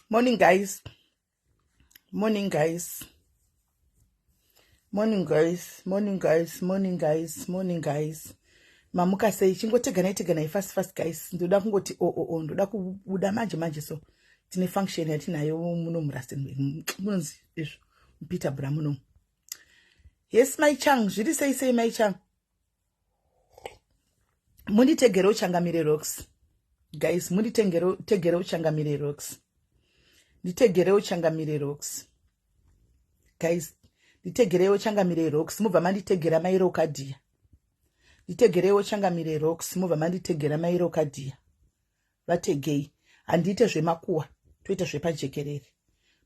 Morning, guys. Morning, guys. Morning, guys. Morning, guys. Morning, guys. Morning, guys. Mamuka sei? Chingoteganai teganai fast fast, guys. Ndoda kungoti o o o, ndoda kubuda manje manje. So tine function yatinayo muno muRustenburg, munonzi izvo muPeterborough muno. Yes, Mai Chang, zviri sei sei, Mai Chang? Munditegerewo Changamire Rocks, guys. Munditegerewo Changamire Rocks. Nditegerewo Changamire Rocks, guys. Nditegerewo Changamire Rocks. Mubva manditegera Mairokadhiya. Nditegerewo Changamire Rocks. Mubva manditegera Mairokadhiya. Vategei, handiite zvemakuwa, toita zvepajekerere.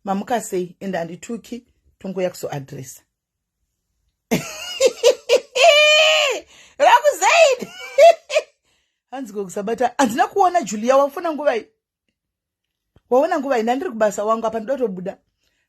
Mamuka sei? Ende handituki, tongoya kuzoadresa rakuzaidi. Hanzi kusabata, handina kuona. Julia, wafuna nguvai? Waona nguvai? Ndandiri kubasa wangu apa, ndoda kutobuda.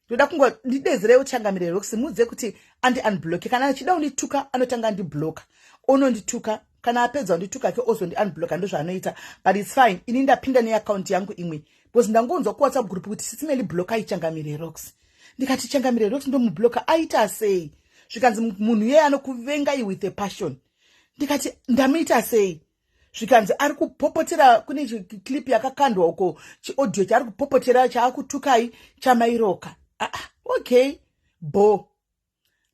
Ndoda kungo ndidezerewo Changamire Rocks, mudze kuti andi unblock. Kana achida kundituka, anotanga andibloka, onondituka. Kana apedza kundituka ke, ozondi unblocka. Ndozvaanoita, but it's fine. Ini ndapinda neakaunti yangu imwe because ndangonzwa kuWhatsApp group kuti, "Sis Melly, blockai Changamire Rocks." Ndikati, "Changamire Rocks ndomubloka aita sei?" Zvikanzi, "Munhu iyeye anokuvengai with a passion." Ndikati, "Ndamuita sei?" Zvikanzi, "Ari kupopotera, kune clip yakakandwa uko, chiaudio chaari kupopotera chaakutukai chaMairoka." Ah, ah, okay, bo.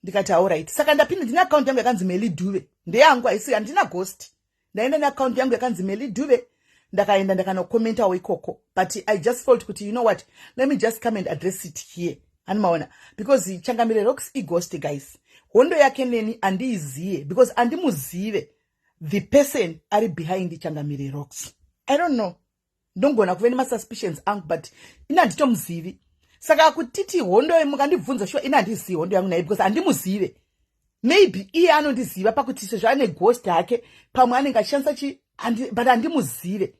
Ndikati, "Alright." Saka ndapinda, ndine akaunti yangu yakanzi Meli Duve, ndeyangu, haisi, handina ghost. Ndaenda neakaunti yangu yakanzi Meli Duve, ndakaenda ndakanokomentawo ikoko, but I just felt kuti, you know what, let me just come and address it here. Handimaona, because Changamire Rocks ighost, guys. Hondo yake neni handiiziye because handimuzive the person ari behind Changamire Rocks. I don't know, ndongona kuve nemasuspicions angu, but ini handitomuzivi. Saka kutiti hondo, mukandibvunza shuwa, ini handizivi hondo yangu naye because handimuzive. Maybe iye anondiziva pakuti sezvo ane ghost hake, pamwe anenge achishandisa chi, but handimuzive,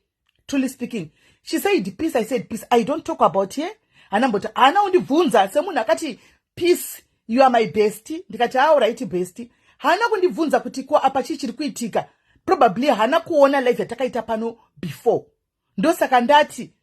truly speaking. She said peace, I said peace. I don't talk about her. Hanamboti, haana kundibvunza semunhu akati, "Peace, you are my best." Ndikati, "Alright, best." Haana kundibvunza kuti ko apa chii chiri kuitika. Probably haana kuona live yatakaita pano before. Ndosaka ndati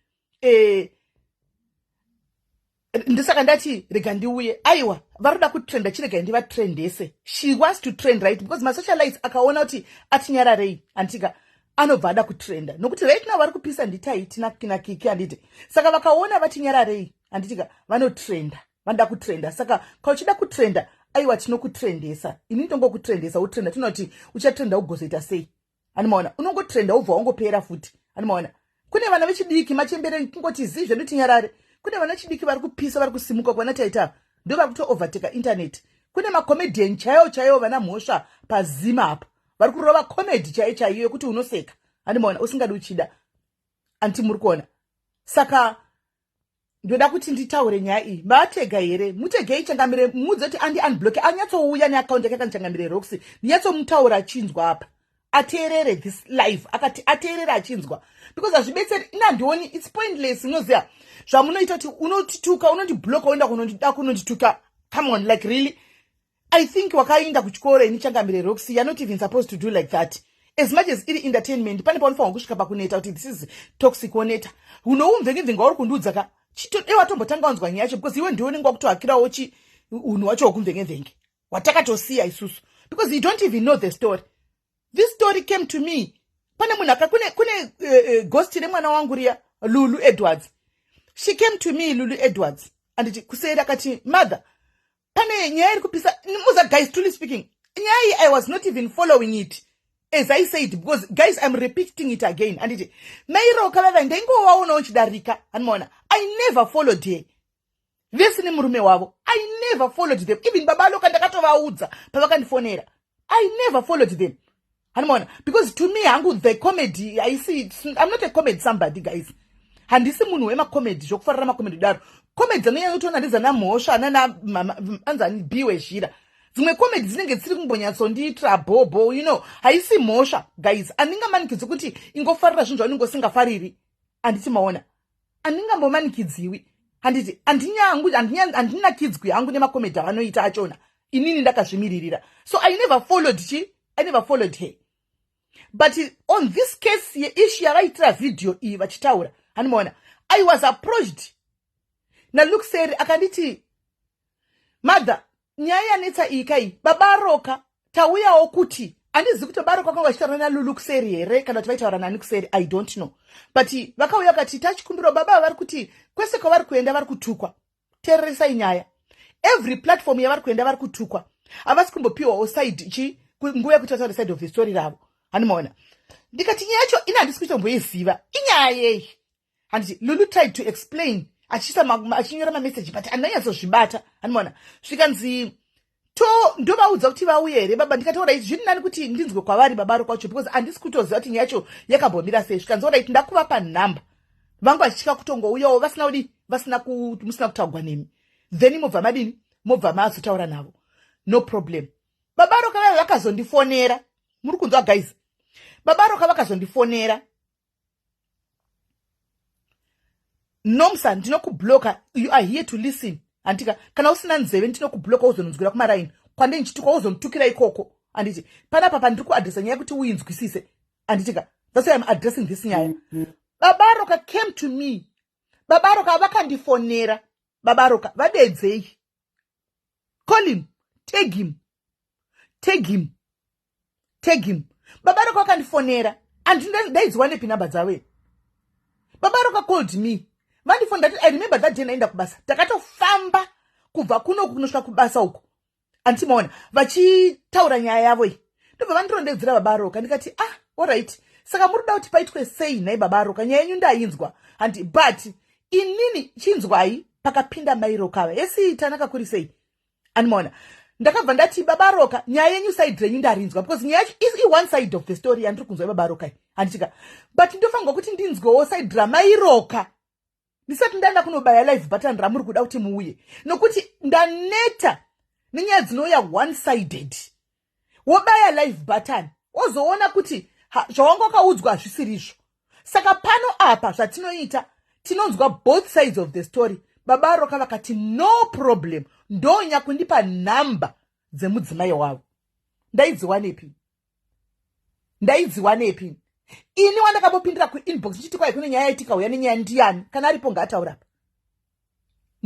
rega ndiuye. Aiwa, vari kuda kutrenda, chiregai ndivatrendese. She wants to trend, right? Because masocialites akaona kuti atinyararei, handitika, anobva ada kutrenda, nokuti right now vari kupisa nditaiti naKiki, handiti? Saka vakaona vatinyararei, handitika, vanotrenda, vanoda kutrenda. Saka kauchida kutrenda, aiwa, tinokutrendesa. Ini ndongokutrendesa, utrenda, tinoona kuti uchatrenda ugozoita sei. Animaona, unongotrenda ubva wangopera futi. Animaona, kune vana vechidiki, machembere kungoti zii zvedu tinyarare. Kune vana vechidiki vari kupisa, vari kusimuka kuvana taita, ndo vari kutoovertaka internet. Kune macomedian chaiwo chaiwo, vana Mhosva pazima apa, vari kurova comedy chaiyo chaiyo yekuti unoseka, handimaona, usingadi uchida, anti muri kuona. Saka ndoda kuti nditaure nyaya iyi. Vatega here? Mutegei Changamire, mudze kuti andi unblock, anyatsouya neakaunti yake akanzi Changamire Rocks. Ndinyatsomutaura achinzwa apa, ateerere this live, akati ateerere achinzwa, because hazvibetseri. Ina handioni, it's pointless. Unoziva zvamunoita kuti unotituka, unondibloka, uenda kunondida kunondituka. Come on, like, really? I think wakaenda kuchikoro. Ini Changamire Rocks, you are not even supposed to do like that. As much as iri entertainment, pane paunofanira kusvika pakuneta kuti this is toxic, woneta. Unoumvengimvenga uri kundiudza ka, ewatombotanga wanzwa nyaya yacho, because iwe ndiwe unenge wakutohakirawo chi unhu wacho wekumvengemvenge watakatosiya isusu, because you don't even know the story. This story came to me, pane munhu aka kune ghost remwana wangu riya, Lulu Edwards. She came to me, Lulu Edwards, anditi, kuseri akati, "Mother, pane nyaya iri kupisa muza." Guys, truly speaking, nyaya iyi I was not even following it, as I said, because, guys, I'm repeating it again, anditi, Mairoka vava ndaingovaonawo chidarika, handimaona. I never followed her vese nemurume wavo. I never followed them. Even Baba Loka ndakatovaudza pavakandifonera, I never followed them, handimaona, because to me hangu the comedy, I see, I'm not a comedy somebody, guys. Handisi munhu wemacomedy, zvokufarira macomedy daro. Comedy dzanonyanya kutoona ndedzana Mhosva nana anzani B Wezhira. Dzimwe comedy dzinenge dzisiri kumbonyatsondiitira bhobho. Haisi mhosva, guys. Handingamanikidzwi kuti ingofarira zvinhu zvaunenge usingafariri, handiti maona? Handingambomanikidziwi, handiti? Handinyangu, handinakidzwi hangu nemacomedy avanoita achona. Inini ndakazvimiririra, so I never followed chi, I never followed her. But on this case yeissue yavaitira vhidhiyo iyi vachitaura, handimaona, I was approached. Naluxeri akanditi, mother, nyaya yanetsa iyi kai, baba Roka tauyawo kuti handizivi kuti baba Roka vakanga vachitaura naLulu kuseri here kana kuti vaitaura nani kuseri, I don't know, but vakauya vakati tachikumbirawo baba vari kuti kwese kwavari kuenda vari kutukwa. Teereresai nyaya, every platform yavari kuenda vari kutukwa, havasi kumbopiwawo side chi nguva yekuti vataure side of the story ravo. Handimaona ndikati nyaya yacho ini handisi kuitomboiziva, inyaya yei? Handiti Lulu tried to explain achiisa achinyora mameseji, but andinanyatsozvibata. Handimaona zvikanzi to ndovaudza kuti vauye here baba? Ndikati alright, zviri nani kuti ndinzwe kwavari baba rokwacho because handisi kutoziva kuti nyaya yacho yakambomira sei. Zvikanzi alright, ndakuvapa nhamba vangu vachitya kutongouyawo vasina kudi vasina musina kutaugwa nemi, then mobva madini, mobva mazotaura navo, no problem. Baba Roka vaiva vakazondifonera, muri kunzwa guys? Baba Roka vakazondifonera. Nomsa, ndinokubloka. You are here to listen, handika? Kana usina nzeve, ndinokubloka, uzononzwira kumaraini kwande ndichitukwa, uzonotukira ikoko. Handiti panapa pandiri kuadresa nyaya yekuti uinzwisise, handitika? That's why I'm addressing this nyaya. Baba Roka came to me. Baba Roka vakandifonera. Baba Roka vadedzei, call him, tag him, tag him, tag him. Baba Roka vakandifonera, andindaidziwa nepi namba dzavo. Baba Roka called me, vandifonera. I remember that day ndaenda kubasa, takatofamba kubva kunoku kunosvika kubasa uko, andimaona vachitaura nyaya yavo iyi. Ndobva vandirondedzera baba Roka. Ndikati, ah, alright, saka muri kuda kuti paitwe sei nhai baba Roka? Nyaya yenyu ndainzwa, handi? But inini chinzwai pakapinda mai Roka ava esi tanaka kuri sei, andimaona? Ndakabva ndati, baba Roka, nyaya yenyu side renyu ndarinzwa, because nyaya yacho is one side of the story yandiri kunzwa baba Roka, handitika? But ndofanirwa kuti ndinzwewo side ramai Roka ndisati ndaenda kunobaya live button ramuri kuda kuti muuye, nokuti ndaneta nenyaya dzinouya one sided. Wobaya live button, wozoona kuti zvawanga wakaudzwa hazvisirizvo. Saka pano apa zvatinoita, tinonzwa both sides of the story. Baba Roka vakati no problem, ndonya kundipa nhamba dzemudzimai wavo. Ndaidziwanepi? Ndaidziwanepi ini wandakambopindira kuinbox ndichiti kwai kune nyaya yaitika, uya nenyaya? Ndiyani? Kana aripo ngaataura apa,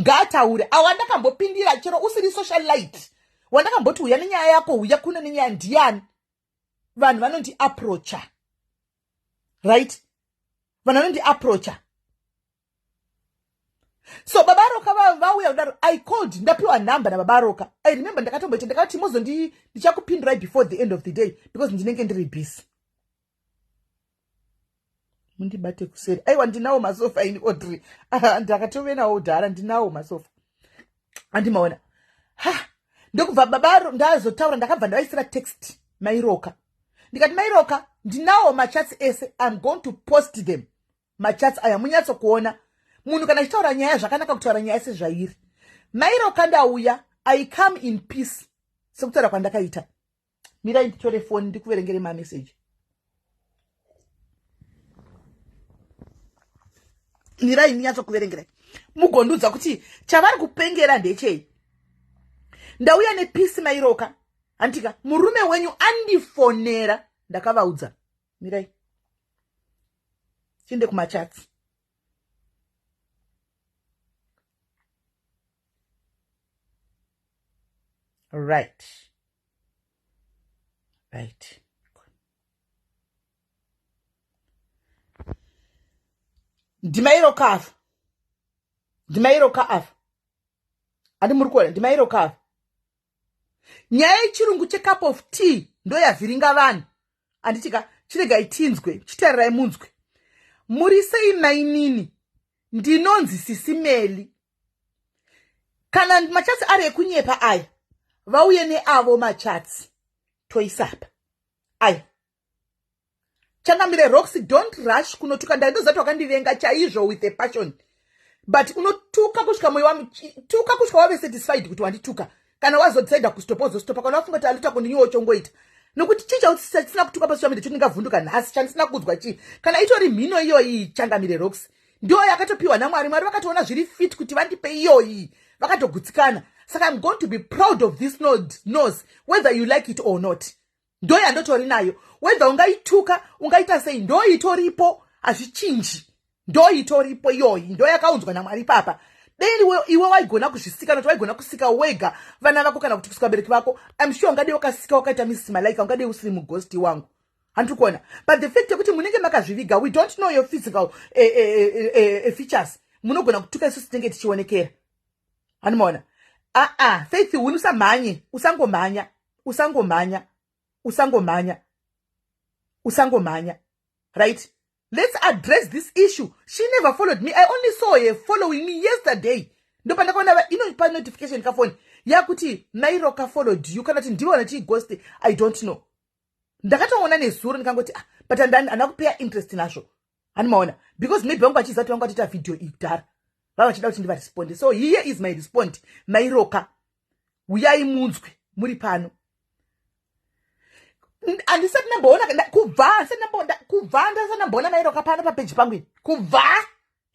ngaataure. Awandakambopindira, chero usiri socialite, wandakamboti uya nenyaya yako, uya kuno nenyaya, ndiyani? Vanhu vanondi approacha, right? Vanhu vanondi approacha. So baba Roka vauya kudaro, I called, ndapiwa nhamba nababa Roka. I remember ndakatomboita, ndakati mozondi ndichakupindurai before the end of the day because ndinenge ndiri busy, mundibate kuseri. Aiwa, ndinawo masofa ini, Audrey, ndakatove nawo dhara, ndinawo masofa, andimaona? Ha, ndokubva baba ndazotaura, ndakabva ndavaisira text maiRoka, ndikati, maiRoka, ndinawo machats ese, I'm going to post them machats aya, munyatsokuona munhu kana achitaura nyaya zvakanaka, kutaura nyaya sezvairi. MaiRoka, ndauya, I come in peace sekutaura kwandakaita. Mirai nditore foni ndikuverengere mameseji. Mirai ndinyatsokuverengerai mugondudza kuti chavari kupengera ndechei. Ndauya nepeace maiRoka, handika? Murume wenyu andifonera, ndakavaudza. Mirai tiende kumachats. Right, ndimaiRoka ava, ndimaiRoka ava, handi muri kuona? NdimaiRoka ava. Nyaya yechirungu checup of tea ndo yavhiringa vanhu, handitika? Chiregai tinzwe, chitarirai munzwe. Muri sei mainini? Ndinonzi Sisimeli. Kana machats ari ekunyepa aya, vauye neavo machats toisapa aya. Changamire Roxy, don't rush kunotuka. Ndaindoziva kuti wakandivenga chaizvo with a passion, but unotuka kusvika moyo wami, tuka kusvika wave satisfied kuti wandituka. Kana wazodecida kustopa, uzostopa. Kana wafunga kuti alita kundinyiwa, uchongoita, nokuti chii chausina kutuka pasocial media chondingavhunduka nhasi? Chandisina kuudzwa chii? Kana itori mhino iyoyi, Changamire Roxy, ndiyo yakatopiwa naMwari. Mwari vakatoona zviri fit kuti vandipe iyoyi, vakatogutsikana. Saka I'm going to be proud of this nose whether you like it or not. Ndo yandotori nayo, whether ungaituka, ungaita sei, ndo itoripo, hazvichinji, ndo itoripo iyoyi, ndo yakaunzwa naMwari papa. Dei iwe waigona kuzvisika, noti waigona kusika wega vana vako kana kuti kusika vabereki vako, I'm sure ungadei wakasika wakaita Mrs Malaika, ungadei usiri mughost wangu, handiri kuona? But the fact yekuti munenge makazviviga, we don't know your physical features. Munogona kutuka, isusu tinenge tichionekera, handimaona? Aa, Faith huni, usamhanye, usangomhanya, usangomhanya, usangomhanya, usangomhanya, right? Let's address this issue. She never followed me. I only saw her following me yesterday. Ndopandakaona inopa notification kafoni yakuti Mairoka followed you, kana kuti ndivo vanoti ghost, I don't know. Ndakatoona nezuro, ndikangoti, "Ah," but handina kupeya interest nazvo, handimaona? Because maybe vangu vachiziva kuti vangu vatoita vhidhiyo iyi kudhara, vava vachida kuti ndivaresponde. So here is my respond. Mairoka, uyai munzwe muri pano. Handisati ndamboona kubva, kubva ndasati ndamboona Mairoka pano papeji pangu ini, kubva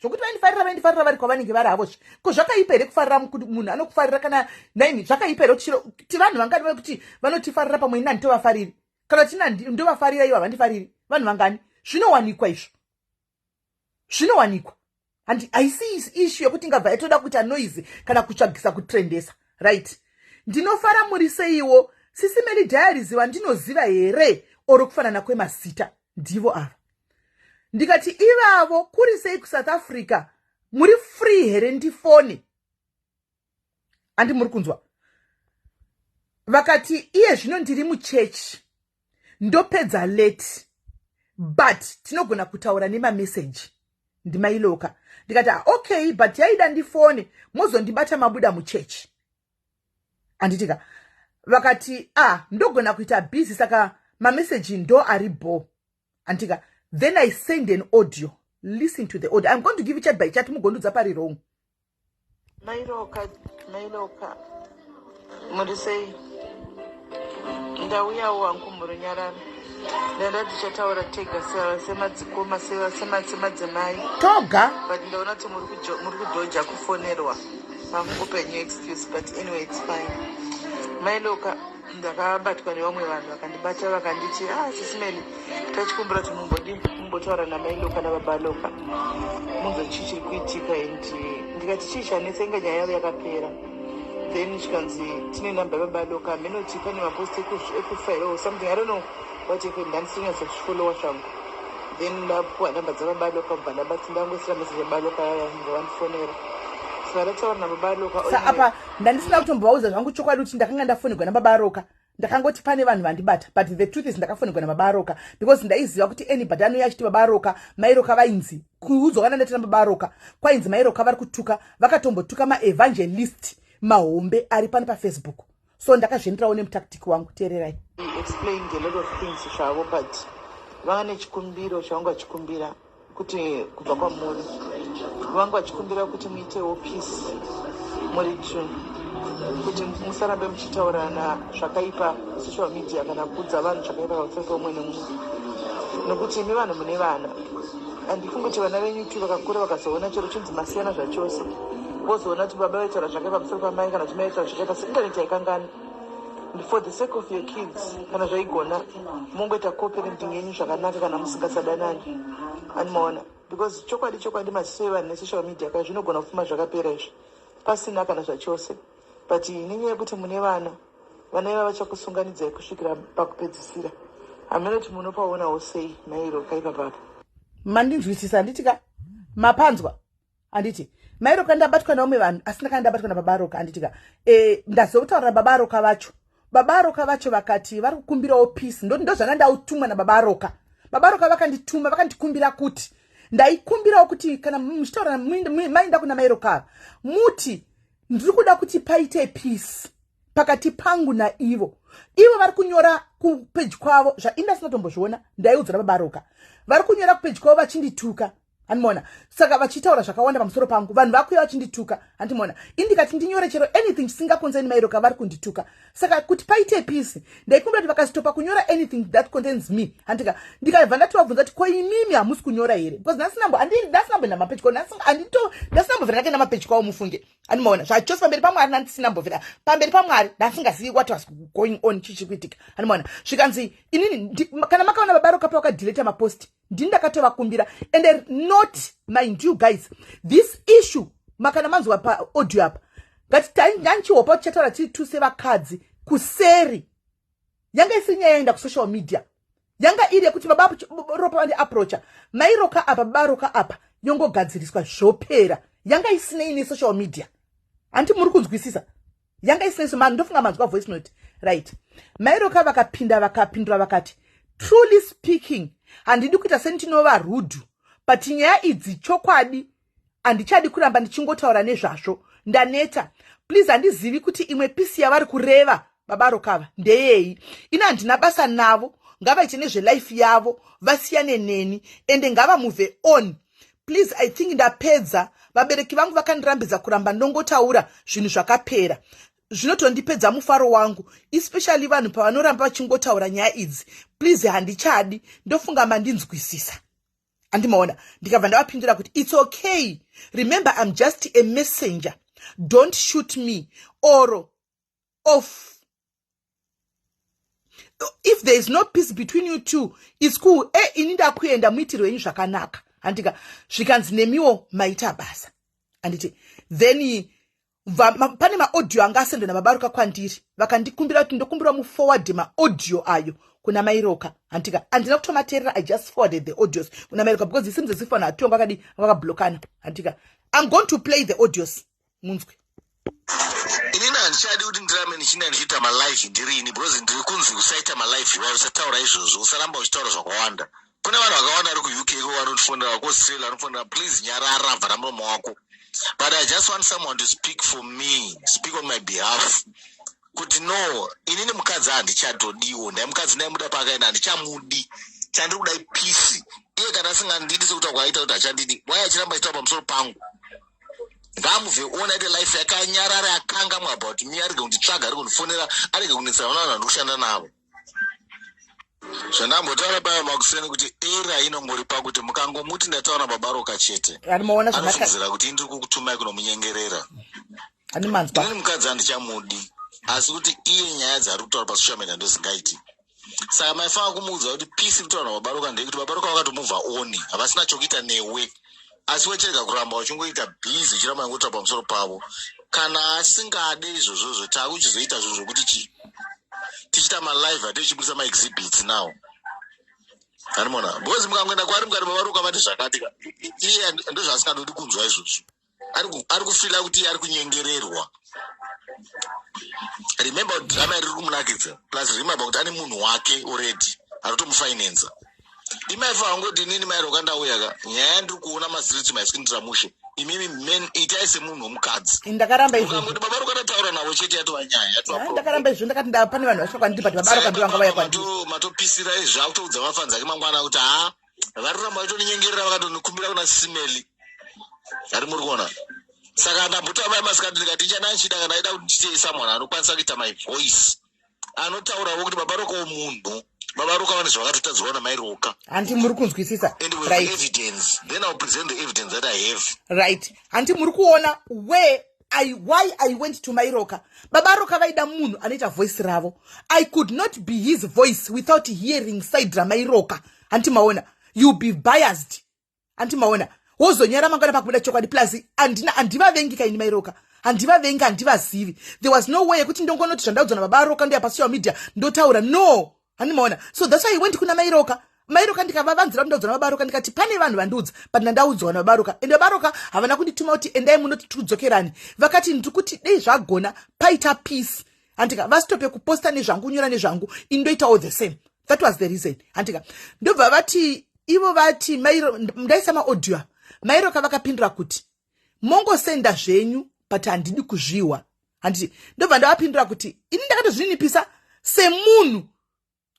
zvokuti vaindifarira, vaindifarira vari kwavanenge vari havozve. Ko zvakaipa here kufarira munhu anokufarira kana naini? Zvakaipa here kuti ti vanhu vangani kuti vanotifarira pamwe ini handitovafariri, kana kuti ndovafarira ivo havandifariri? Vanhu vangani? Zvinowanikwa izvo, zvinowanikwa. Handi haisi issue yekuti ingabva yatoda kuita noise kana kutsvagisa kutrendesa, right? Ndinofara, muri seiwo? Sisi Melly Diaries vandinoziva here or kufanana kwemazita? Ndivo ava. Ndikati, "Ivavo, kuri sei kuSouth Africa? Muri free here ndifone?" Handi muri kunzwa? Vakati, "Iye zvino ndiri muchechi, ndopedza late, but tinogona kutaura nemameseji." Ndimailoka. Ndikati, "Ah, okay, but yaida ndifone, mozondibata mabuda muchechi, handitika?" Vakati, "Ah, ndogona kuita busy, saka mameseji ndo ari bo, handitika?" Then I send an audio. Listen to the audio. I'm going to give you chat by chat, mugondudza pari wrong. Mairoka, Mairoka, muri sei? Ndauyawo hangu murunyararo. Ndanda tichataura tega semadzikoma, semadzimai. Toga. But ndaona kuti muri kudhoja kufonerwa, makungopa new excuse, but anyway, it's fine. Mailoka, ndakabatwa nevamwe vanhu, vakandibata vakanditi, "Ah, Sisi Melly, tachikumbira kuti mumbodi mumbotaura namailoka nababaloka, munzwe chii chiri kuitika." And ndikati, "Chii chanetsa? Inga nyaya yavo yakapera." Then chikanzi, "Tine namba yababaloka, haminoti pane mapost ekufa here or something." I don't know what happened, handisi kunyatsa kuzvifollowa zvangu. Then ndapuwa namba dzababaloka, kubva ndabati ndangoisira meseji yabaloka yaya, ndovandifonera, saka ndataura nababaloka. Sa apa ndandisina kutombovaudza zvangu chokwadi kuti ndakanga ndafonegwa nababaroka. Ndakangoti pane vanhu vandibata, but the truth is ndakafonegwa nababaroka because ndaiziva kuti anybody anouya achiti babaroka, mairoka, vainzi kuudzwa kana ndaita nababaroka, kwainzi mairoka vari kutuka, vakatombotuka maevangelist mahombe ari pano paFacebook. So ndakazvienderawo nemutactic wangu. Teererai. He explained a lot of things zvavo, but vanga nechikumbiro chavanga vachikumbira kuti kubva kwamuri, vanga vachikumbira kuti muitewo peace muri two, kuti musarambe muchitaurana zvakaipa social media kana kuudza vanhu zvakaipa pamusoro peumwe nemumwe, nokuti imi vanhu mune vana. Handifungi kuti vana venyu tu vakakura vakazoona chero chinzi masiyana zvachose, vozoona kuti baba vaitaura zvakaipa pamusoro pamai kana kuti mai vaitaura zvakaipa. Seinternet haikangani. For the sake of your kids, kana zvaigona, mungoita co-parenting yenyu zvakanaka kana musingasadanani, animaona? Because chokwadi chokwadi, maziso evanhu nesocial media ka, zvinogona kupfuma zvakapera izvi pasina kana zvachose. But nenyaya yekuti mune vana, vana iva vachakusunganidzai kusvikira pakupedzisira. Hamene kuti munopaonawo sei mairo kaipapapa. Mandinzwisisa, handiti ka? Mapanzwa, handiti? Mairoka, ndabatwa navamwe vanhu, asi ndakanga ndabatwa nababaroka, handiti ka? Ndazotaurira babaroka vacho. Babaroka vacho vakati vari kukumbirawo peace. Ndozvanga ndautumwa nababaroka. Babaroka vakandituma, vakandikumbira kuti ndaikumbirawo kuti kana muchitaura maenda kuna mairoka ava, muti ndiri kuda kuti paite peace pakati pangu naivo. Ivo vari kunyora kupeji kwavo zvaindasina tombozviona. Ndaiudzwa nababaroka, vari kunyora kupeji kwavo vachindituka, handimona? Saka vachitaura zvakawanda pamusoro pangu, vanhu vakuya vachindituka, handimona? Indikati ndinyore chero anything chisingakonzeni mairoka, vari kundituka. Saka kuti paite peace, ndaikumbira kuti vakazitopa kunyora anything that contains me, handika? Ndikabva ndatovabvunza kuti, "Ko imimi hamusi kunyora here?" Because ndasinamboenda mapeji kwavo, ndasinambovhera ndakaenda mapeji kwavo, mufunge, handimaona? Zvachose, pamberi pamwari ndandisinambovhera. Pamberi pamwari ndasingazivi what was going on, chichi kuitika, handimaona? Zvikanzi, "Inini kana makaona babaroka pavakadeleta mapost, ndini ndakatovakumbira." And not, mind you guys, this issue Makana manzwa paaudio apa, ngati ndanchihopa tichataura tiri two sevakadzi kuseri. Yanga isiri nyaya yaenda kusocial media, yanga iri yekuti baba Ropa vandiapproacha, maiRoka apa, baba Roka apa, yongogadziriswa, zvopera. Yanga isinei nesocial media, handiti muri kunzwisisa? Yanga isinei. So ndofunga manzwa voice note, right? MaiRoka vakapinda, vakapindura vakati, "Truly speaking, handidi kuita sendinova rude, but nyaya idzi chokwadi handichadi kuramba ndichingotaura nezvazvo. Ndaneta, please. Handizivi kuti imwe peace yavari kureva baba Rokava ndeyei. Ini handina basa navo. Ngavaite nezvelife yavo, vasiyane neni, ende ngavamove on, please. I think ndapedza. Vabereki vangu vakandirambidza kuramba ndongotaura zvinhu zvakapera. Zvinotondipedza mufaro wangu, especially vanhu pavanoramba vachingotaura nyaya idzi. Please, handichadi. Ndofunga mandinzwisisa." Andimaona? Ndikabva ndavapindura kuti, "It's okay. Remember, I'm just a messenger. Don't shoot me or off. If there is no peace between you two, it's cool. Ini ndakuenda, muitiro wenyu zvakanaka." Handika? Zvikanzi, "Nemiwo maita basa." Handiti? Then pane maaudio anga asendwa nababaRoka kwandiri. Vakandikumbira kuti ndokumbira muforward maaudio ayo kuna maiRoka. Handika? Handina kutomateerera. I just forwarded the audios kuna maiRoka because it seems as if vanhu hatonga vakadi vakablokana. Handika? I'm going to play the audios munzwe. Inini handichadi kuti ndirambe ndichinda ndichiita malive ndirini, because ndiri kunzi usaita malive iwayo, usataura izvozvo, usaramba uchitaura zvakawanda. Kune vanhu vakawanda vari kuUK ko vanotifonera, kuAustralia vanofonera, "Please nyarara, vhara muromo wako." But I just want someone to speak for me, speak on my behalf, kuti no, inini mukadzi handichatodiwo. Ndai mukadzi ndaimuda, paakaenda handichamudi. Chandiri kudai peace. Iye kana asingandidi sekuti kwaita kuti hachandidi, wai achiramba achitaura pamusoro pangu? Ngaamove on, aite life yakanyarara, akangamwa about me, arege kunditsvaga, arege kundifonera, arege kunetsana vanhu vandiri kushanda navo. Zvandambotaura paya makuseni kuti era inongori pakuti mukangomuti ndataura babaRoka chete, Animaona zvamaka anofungidzira kuti indiri kukutumai kunomunyengerera. Animanzwa? Inini mukadzi handichamudi, asi kuti iye nyaya dzaari kutaura pasocial media ndozingaiti. Saka maifanira kumuudza kuti peace kutaura nababaRoka ndeyekuti babaRoka vakatomuvha on, havasina chokuita newe, asi wechirega kuramba uchingoita busy uchiramba uchingotaura pamusoro pavo. Kana asingade izvozvozvo, taakuchizoita zvinhu zvokuti chi tichiita malive, atichibudisa maexhibits now. Animona? Because mukangoenda kwaari mukati babaRoka vati zvakati, iye ndozvaasingadodi kunzwa izvozvo. Ari kufeela kuti iye ari kunyengererwa. Remember kuti drama riri kumunakidza. Plus remember kuti ane munhu wake already anotomufinansa. Imaifa wangoti, "Inini maiRoka ndauya ka, nyaya yandiri kuona mastreets maisikuindira mushe. Imimi men itai semunhu womukadzi." Ndakaramba izvozvo. Ukangoti babaRoka ndataura navo chete, yatova nyaya, yatova Ah, problem. Ndakaramba izvozvo. Ndakati pane vanhu vasvika kwandiri, but babaRoka ndo vanga vauya kwandiri. Matopisira izvi, akutoudza mafanzi ake mangwana kuti ha, vari kuramba vachitonyengerera, vakatondikumbira kuna Simeli. Ari muri kuona? Saka ndambotaura mai masikati ndikati ichandanchida kana aida kuti nditei someone anokwanisa kuita my voice, anotaurawo kuti babaRokawo munhu, babaRoka vane zvavakatotadzirwa namaiRoka. Handi muri kunzwisisa? And with evidence, then I'll present the evidence that I have. Right. Handi muri kuona where I, why I went to maiRoka? Baba Roka vaida munhu anoita voice ravo. I could not be his voice without hearing side ramaiRoka. Hanti maona? You be biased. Hanti maona? Wozonyara mangwana pakubuda chokwadi. Plus handina, handivavengi kaini maiRoka, handivavengi, handivazivi. There was no way yekuti ndongonoti zvandaudzwa nababa Roka ndoya pasocial media ndotaura. No, handimaona? So that's why I went kuna maiRoka. MaiRoka ndikavavanzira kuti ndaudzwa nababa Roka. Ndikati pane vanhu vandiudza, but ndandaudzwa nababa Roka, ende baba Roka havana kundituma kuti endai munoti tikudzokerani. Vakati ndiri kuti dei zvagona paita peace, handika? Vasitope kuposta nezvangu, kunyora nezvangu, indoitawo the same. That was the reason, handika? Ndobva vati ivo vati ndaisa maaudio. MaiRoka vakapindura kuti, "Mongosenda zvenyu, but handidi kuzviwa." Handiti? Ndobva ndavapindura kuti ini ndakatozvininipisa semunhu,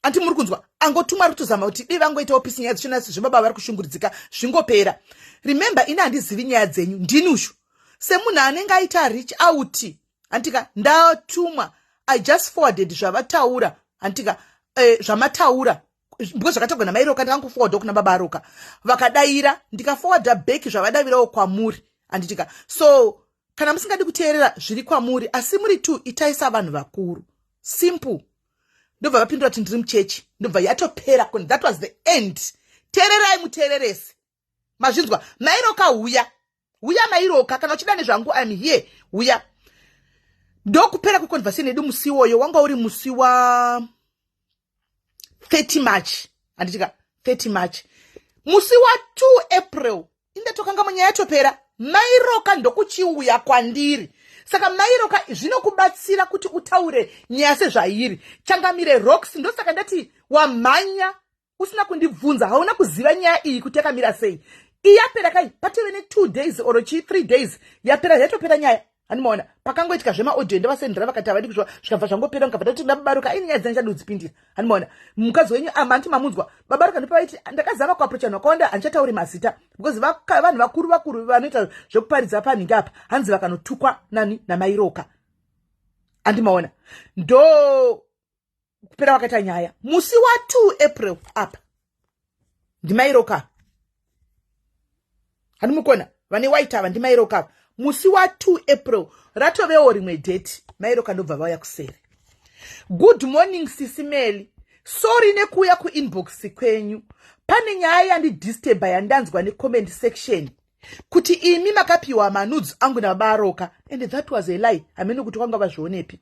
anti muri kunzwa, angotumwa ari kutozama kuti dei vangoitawo peace, nyaya dzichona zvebaba vari kushungurudzika zvingopera. Remember, ini handizivi nyaya dzenyu. Ndini ushu semunhu anenge aita reach out, handika? Ndatumwa. I just forwarded zvavataura, handika? Zvamataura, because zvakataurwa namaiRoka ndikangoforwardawo kuna baba Roka, vakadayira, ndikaforwarda back zvavadavirawo kwamuri, handitika? So kana musingadi kuteerera, zviri kwamuri, asi muri two itai savanhu vakuru. Simple. Ndobva vapindura kuti, "Ndiri muchechi." Ndobva yatopera. That was the end. Teererai muteereresi. Mazvinzwa? MaiRoka, huya, Uya Mairoka, kana uchida nezvangu, I'm here, uya. Ndokupera kweconversation yedu musi iwoyo. Wanga uri musi wa 30 March, handitika? 30 March. Musi wa2 April, indatokanga munyaya yatopera, Mairoka ndokuchiuya kwandiri. Saka Mairoka, zvinokubatsira kuti utaure nyaya sezvairi. Changamire Rocks, ndosaka ndati wamhanya usina kundibvunza. Hauna kuziva nyaya iyi kuti yakamira sei. Iyapera kai, patove ne2 days or chi 3 days yapera, yatopera nyaya. Handimaona pakangoitika zvemaaudio, ndavasendera, vakati havadi kuzva, zvikabva zvangopera. Mukabva tati babaruka aini nyaya dzandichadi kudzipindira. Handimaona mukadzi wenyu amanti mamunzwa babaruka, ndopavaiti ndakazama kuapproacha vanhu vakawanda, handichatauri mazita because vanhu vakuru vakuru vanoita zvekuparidza panhingi apa, hanzi vakanotukwa nani naMairoka. Handimaona ndo kupera vakaita nyaya musi wa2 April. Apa ndimairoka, handimukona vane white ava, ndimairoka. Musi wa2 April, ratovewo rimwe date, Mairoka ndobva vauya kuseri. "Good morning, Sisi Meli. Sorry nekuuya kuinbox kwenyu. Pane nyaya yandidisturba yandanzwa necomment section kuti imi makapiwa manudes angu nabaroka, and that was a lie. Hamene kuti kwanga vazvionepi.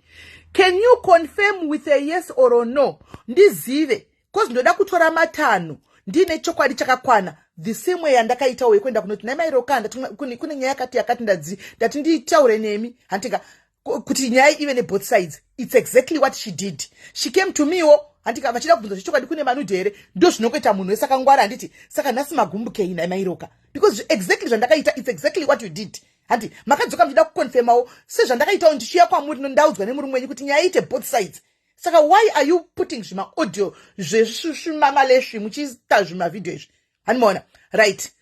Can you confirm with a yes or no, ndizive, cause ndoda kutora matanho ndiine chokwadi chakakwana, the same way yandakaitawo yekuenda kunoti naimairokanda kune nyaya yakati yakati, ndati nditaure nemi, handika, kuti nyaya ive neboth sides." It's exactly what she did. She came to mewo, handika, vachida kubvunza zvechokwadi, kune manudes here. Ndo zvinongoita munhu wese akangwara, handiti? Saka nhasi magumbukei naimairoka? Because exactly zvandakaita, it's exactly what you did, handi? Makadzoka muchida kuconfirmawo sezvandakaitawo ndichiuya kwamuri, nondaudzwa nemurume wenyu kuti nyaya iite both sides. Saka why are you putting zvimaaudio zvezvimamalesvi, muchiita zvimavhidhio izvi? Handimaona right.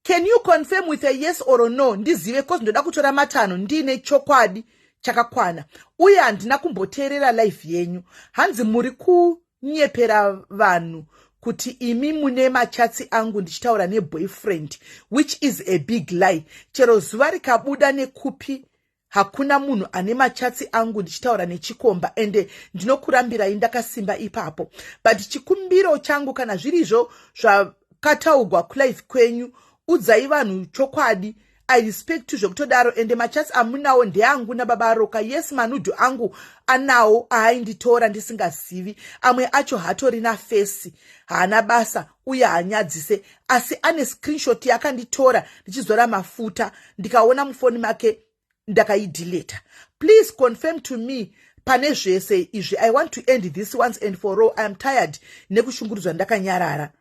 "Can you confirm with a yes or no, ndizive, cause ndoda kutora matanho ndiine chokwadi chakakwana. Uye handina kumboteerera live yenyu. Hanzi muri kunyepera vanhu kuti imi mune machats angu ndichitaura neboyfriend, which is a big lie. Chero zuva rikabuda nekupi, hakuna munhu ane machats angu ndichitaura nechikomba, ende ndinokurambirai ndakasimba ipapo. But chikumbiro changu, kana zvirizvo zvakataugwa kulive kwenyu, udzai vanhu chokwadi. I respect zvekutodaro. Ende machats amunawo ndeangu nababa Roka. Yes, manudes angu anawo aainditora ndisingazivi. Amwe acho hatorina face, haana basa uye haanyadzise, asi ane screenshot yakanditora ndichizora mafuta, ndikaona mufoni make, ndakaideleta. Please confirm to me pane zvese izvi. I want to end this once and for all. I am tired nekushungurudzwa ndakanyarara,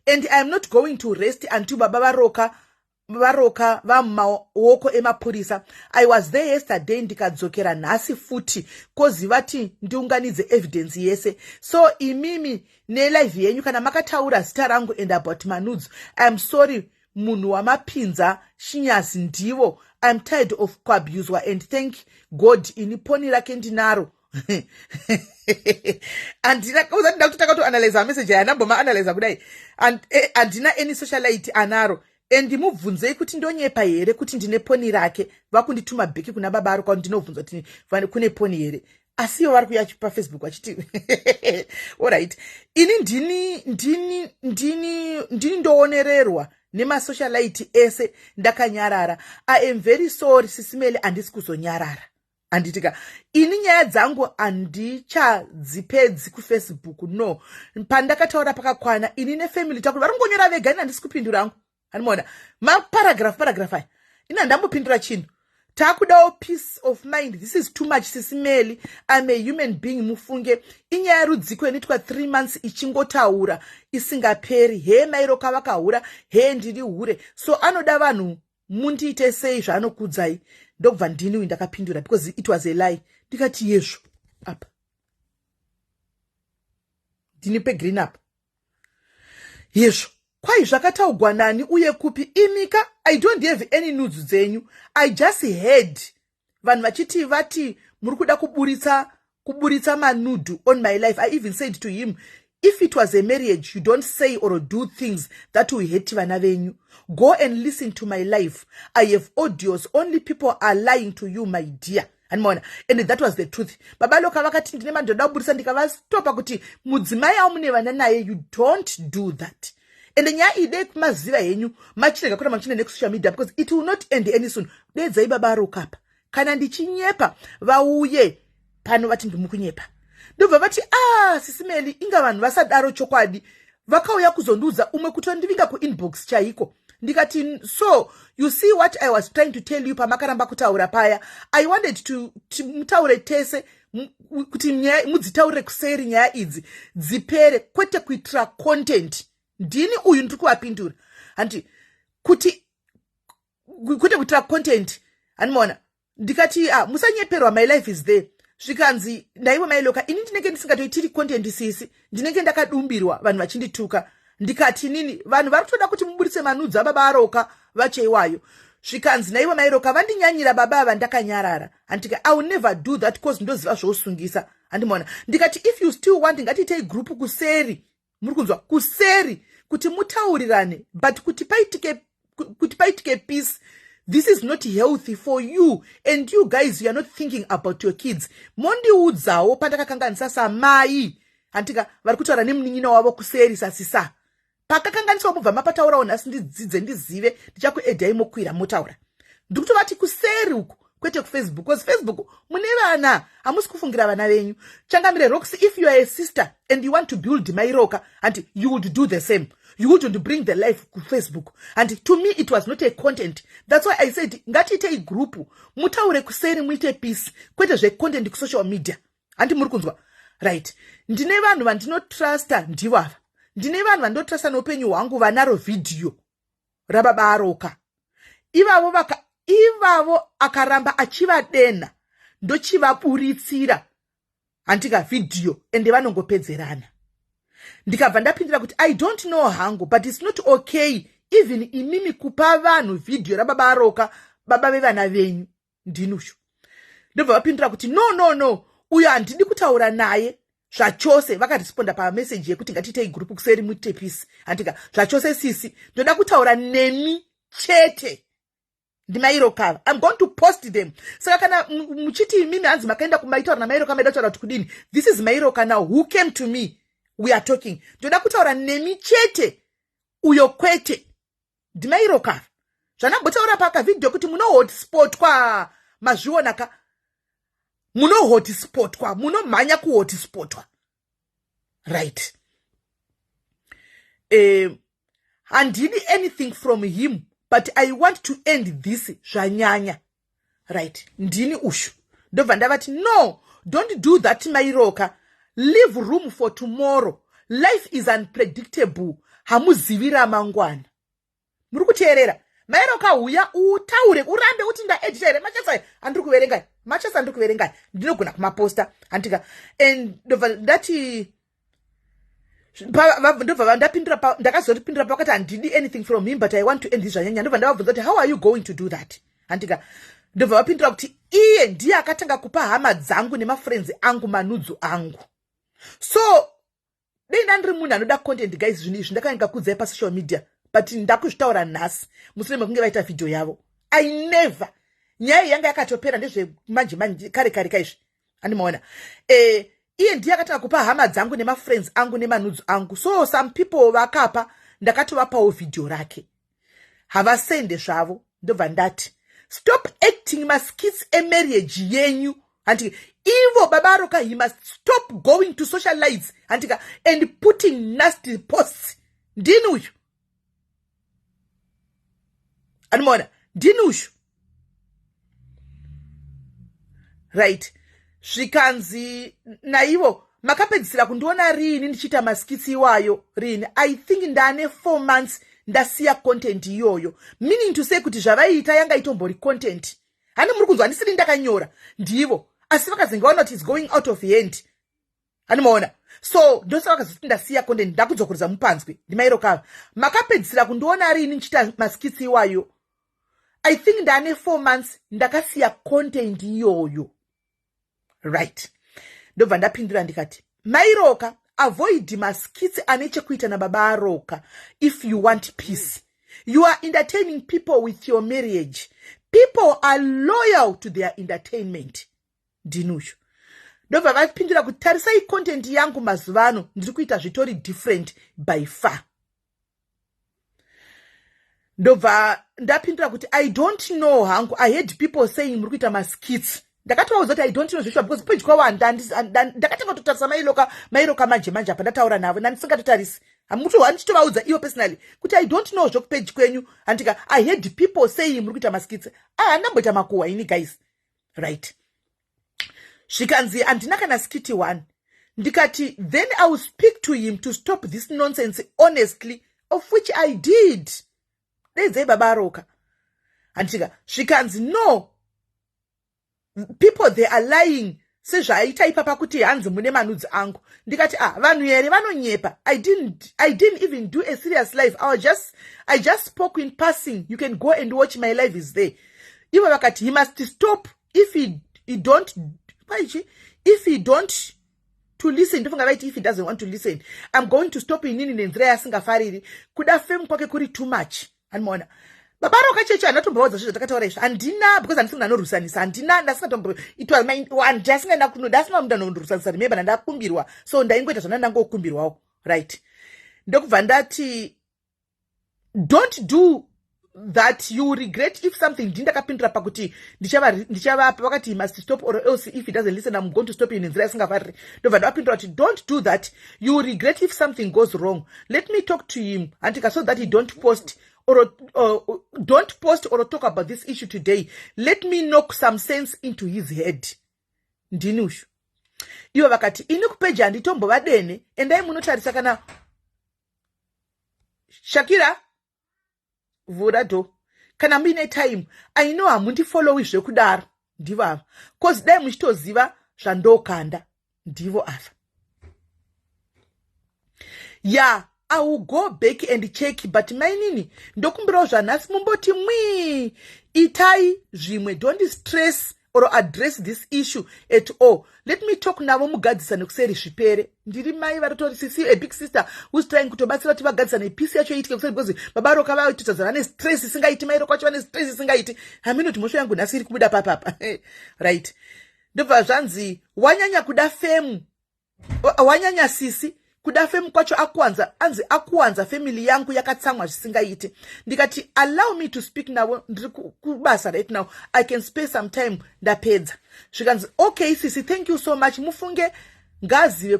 and I am not going to rest until baba varoka vamumaoko emapurisa. I was there yesterday, ndikadzokera nhasi futi, cause vati ndiunganidze evidence yese. So imimi nelive yenyu, kana makataura zita rangu and about manudes, I am sorry. Munhu wamapinza shinyazi ndivo. I am tired of kuabuswa, and thank God ini poni rake ndinaro." Handina uzati ndakutotanga kutoanalyza mameseji aya, ndambomaanalyza kudai. Handina any socialite anaro, and mubvunzei kuti ndonyepa here kuti ndine poni rake. Vakundituma back kuna baba aro, kwao ndinobvunza kuti kune poni here, asi ivo vari kuya paFacebook vachiti, "Alright, ini ndini ndini ndini ndini ndoonererwa nemasocialite ese ndakanyarara. I am very sorry, Sisi Meli, handisi kuzonyarara, handitika? Ini nyaya dzangu handichadzipedzi kuFacebook. No, pandakataura pakakwana. Ini nefamily takuti vari kungonyora vega, ini handisi kupindura angu. Handimaona maparagraph paragraph aya, ini handambopindura chinhu. Taakudawo peace of mind. This is too much, Sisi Meli. I'm a human being, mufunge. Inyaya yerudziko inoitwa 3 months ichingotaura isingaperi? He, mairoka vakahura, he, ndiri hure, so anoda vanhu mundiite sei zvaanokudzai." Ndokubva ndini ndakapindura, because it was a lie. Ndikati, "Yezvo, apa ndini pegreen apa. Yezvo, kwai zvakataugwa nani uye kupi? Imika, I don't have any nudes dzenyu. I just heard vanhu vachiti vati muri kuda kuburitsa manudes. On my life, I even said to him, if it was a marriage, you don't say or do things that will hate vana venyu. Go and listen to my life. I have audios. Only people are lying to you, my dear." Handimaona, and that was the truth. Baba Loka vakati ndine mandoda kuburisa, ndikavastopa kuti mudzimai aumune vana naye, you don't do that. Ende nyaya iyi dei kumaziva henyu, machirega kuramba muchienda nekusocial media, because it will not end any soon. Dedzai baba Rokapa, kana ndichinyepa vauye pano vati ndimukunyepa. Ndobva vati, "Ah, Sisi Melly, inga vanhu vasadaro chokwadi." Vakauya kuzondiudza, umwe kutondivinga kuinbox chaiko. Ndikati, "So you see what I was trying to tell you pamakaramba kutaura paya? I wanted to mutaure tese kuti mudzitaurire kuseri, nyaya idzi dzipere, kwete kuitira content." Ndini uyu ndiri kuvapindura, handi kuti kwete kuitira content, handimaona. Ndikati, "Ah, musanyeperwa, my life is there." Zvikanzi, "Ndaivo mailoka, ini ndinenge ndisingatoitiri content, sisi, ndinenge ndakadumbirwa vanhu vachindituka." Ndikati, "Nini, vanhu vari kutoda kuti muburitse manudes ababa Aroka vacheiwayo." Zvikanzi, "Naivo mairoka, vandinyanyira baba ava, ndakanyarara." Handika, "I will never do that, cause ndoziva zvousungisa." Handimaona. Ndikati, "If you still want, ngatiitei group kuseri." Muri kunzwa? Kuseri, kuti mutaurirane, but kuti paitike peace. This is not healthy for you, and you guys, you are not thinking about your kids. Mondiudzawo pandakakanganisa samai, handika vari kutaura nemunin'ina wavo kuseri sasisa. Pakakanganiswa mubva mapataurawo nhasi, ndidzidze, ndizive. Ndichakuedhai, mokwira motaura. Ndiri kutovati kuseri uku, kwete kuFacebook, because Facebook mune vana, hamusi kufungira vana venyu. Changamire Rox, if you are a sister and you want to build Mairoka, and you would do the same, you wouldn't bring the life kuFacebook. And to me it was not a content. That's why I said ngatiitei group, mutaure kuseri, muite peace, kwete zvecontent kusocial media. Handi muri kunzwa? Right. Ndine vanhu vandinotrusta, ndivo ava. Ndine vanhu vandinotrusta neupenyu hwangu vanaro vhidhiyo rababa Aroka. Ivavo vaka ivavo akaramba achivadenha, ndochivaburitsira, handika, vhidhiyo, ende vanongopedzerana. Ndikabva ndapindira kuti, "I don't know hangu, but it's not okay even imimi kupa vanhu vhidhiyo rababa Aroka, baba vevana venyu." Ndinushu. Ndobva vapindura kuti, "No, no, no, uyo handidi kutaura naye zvachose." Vakaresponda pameseji yekuti ngatiitei group kuseri muite peace, handika. "Zvachose, sisi, ndoda kutaura nemi chete." Ndimairokava. I'm going to post them. Saka kana muchiti imimi hanzi makaenda kumaitaura namairoka, maida kutaura kuti kudini? This is Mairoka now who came to me. We are talking. "Ndoda kutaura nemi chete, uyo kwete." Ndimairokava. Zvandambotaura pakavhidhiyo kuti munohotspotwa, mazviona ka? Munohotspotwa, munomhanya kuhotspotwa, right? Handidi anything from him, but I want to end this, zvanyanya, right? Ndini ushu. Ndobva ndavati, "No, don't do that, Mairoka. Leave room for tomorrow. Life is unpredictable, hamuzivi ramangwana." Muri kuteerera? Mairoka, uya utaure, urambe kuti ndaedita here machats aya andiri kuverengai? Machats andiri kuverengai ndinogona kumaposta, handika? And ndobva ndati, ndobva ndapindura, ndakazoripindura pakati, "Handidi anything from him, but I want to end this, zvanyanya." Ndobva ndavabvunza kuti, "How are you going to do that?" Handika. Ndobva vapindura kuti iye ndiye akatanga kupa hama dzangu nemafriends angu manudes angu. So dei ndandiri munhu anoda content, guys, zvinhu izvi ndakaenga kudzai pasocial media, but ndakuzvitaura nhasi mushure mekunge vaita vhidhiyo yavo. I never, nyaya iyi yanga yakatopera, ndezvemanje manje, kare kare kaizvi, handimaona. Iye ndiye akatanga kupa hama dzangu nemafriends angu nemanudes angu. So some people vakapa, ndakatovapawo vhidhiyo rake, havasende zvavo. Ndobva ndati, "Stop acting maskits emarriage yenyu." Handika, ivo baba Aroka, he must stop going to social lights, handika, and putting nasty posts. Ndini uyu, andimaona? Ndini uyu, right? Zvikanzi naivo, "Makapedzisira kundiona riini ndichiita maskits iwayo? Riini?" I think ndane 4 months ndasiya content iyoyo, meaning to say kuti zvavaiita yanga itombori content. Hani muri kunzwa? Handisiri ndakanyora, ndivo, asi vakazenge vaona kuti is going out of hand, handimaona? So ndosaka vakazoti ndasiya content. Ndakudzokoreza mupanzwi. Ndimairokava. "Makapedzisira kundiona riini ndichiita maskits iwayo?" I think ndane 4 months ndakasiya content iyoyo, right? Ndobva ndapindura ndikati, "Mairoka, avoid maskits ane chekuita nababa Aroka if you want peace. You are entertaining people with your marriage. People are loyal to their entertainment." Ndinushu. Ndobva vapindura kuti, "Tarisai content yangu mazuva ano, ndiri kuita zvitori different by far." Ndobva ndapindura kuti, "I don't know hangu. I heard people saying muri kuita maskits." Ndakatovaudza kuti I don't know zveshuwa, because page kwavo ndakatanga kutotarisa mailoka mairoka manje manje apa ndataura navo, ndandisingatotarisi. Handichitovaudza ivo personally kuti I don't know zvokupage kwenyu, handika. I heard people saying muri kuita maskits. Handamboita makuhwa ini, guys, right? Zvikanzi, "Handina kana skit one." Ndikati, "Then I will speak to him to stop this nonsense honestly," of which I did. Deidzai baba aroka, handitika. Zvikanzi, "No, people, they are lying," sezvaaita ipapa kuti hanzi mune manudes angu. Ndikati, "Ah, vanhu here vanonyepa. I didn't even do a serious live. I just spoke in passing. You can go and watch my live, is there." Ivo vakati, "He must stop. If he don't," paichi, "if he don't to listen," ndofunga vaiti if he doesn't want to listen, "I'm going to stop inini nenzira yasingafariri. Kuda fame kwake kuri too much." Handimaona baba roka checho, handatombovaudza zvo zvatakataura izvo. Handina, because handisi munhu anorwisanisa. Handina, ndasingatomboitwa, ndasina munhu anondorwisanisa. Remember, ndandakumbirwa, so ndaingoita zvana ndangokumbirwawo, right? Ndokubva ndati, "Don't do that, you regret if something." Ndindakapindura pakuti ndichavapa. Vakati, "He must stop or else if he doesn't listen, I'm going to stop you nenzira yasingafariri." Ndobva ndavapindura kuti, "Don't do that, you regret if something goes wrong. Let me talk to him, handika, so that he don't post or talk about this issue today. Let me knock some sense into his head." Ndini ushu. Ivo vakati, "Ini kupage handitombovadene. Endai munotarisa." Kana Shakira, vhura door kana muine time. I know hamundifollowi zvekudaro. Ndivo ava, 'cause dai muchitoziva zvandokanda. Ndivo ava. Ya, I will go back and check, but mainini, ndokumbirawo zvanhasi mumboti mwii, itai zvimwe. Don't stress or address this issue at all. Let me talk navo, mugadzisa nekuseri, zvipere. Ndiri mai varitori sisi, a big sister who's trying kutobatsira kuti vagadzisa nepeace yacho iitike kuseri, because baba roka vaitotadza, vane stress isingaiti, mai roko vacho vane stress isingaiti. Haminoti mhosvo yangu nhasi iri kubuda papapa, right? Ndobva zvanzi, "Wanyanya kuda fame, wanyanya sisi. Kuda fame kwacho akuwanza." Anzi akuwanza, "Family yangu yakatsamwa zvisingaiti." Ndikati, "Allow me to speak navo. Ndiri kubasa right now. I can spare some time ndapedza." Zvikanzi, "Okay sisi, thank you so much. Mufunge ngazive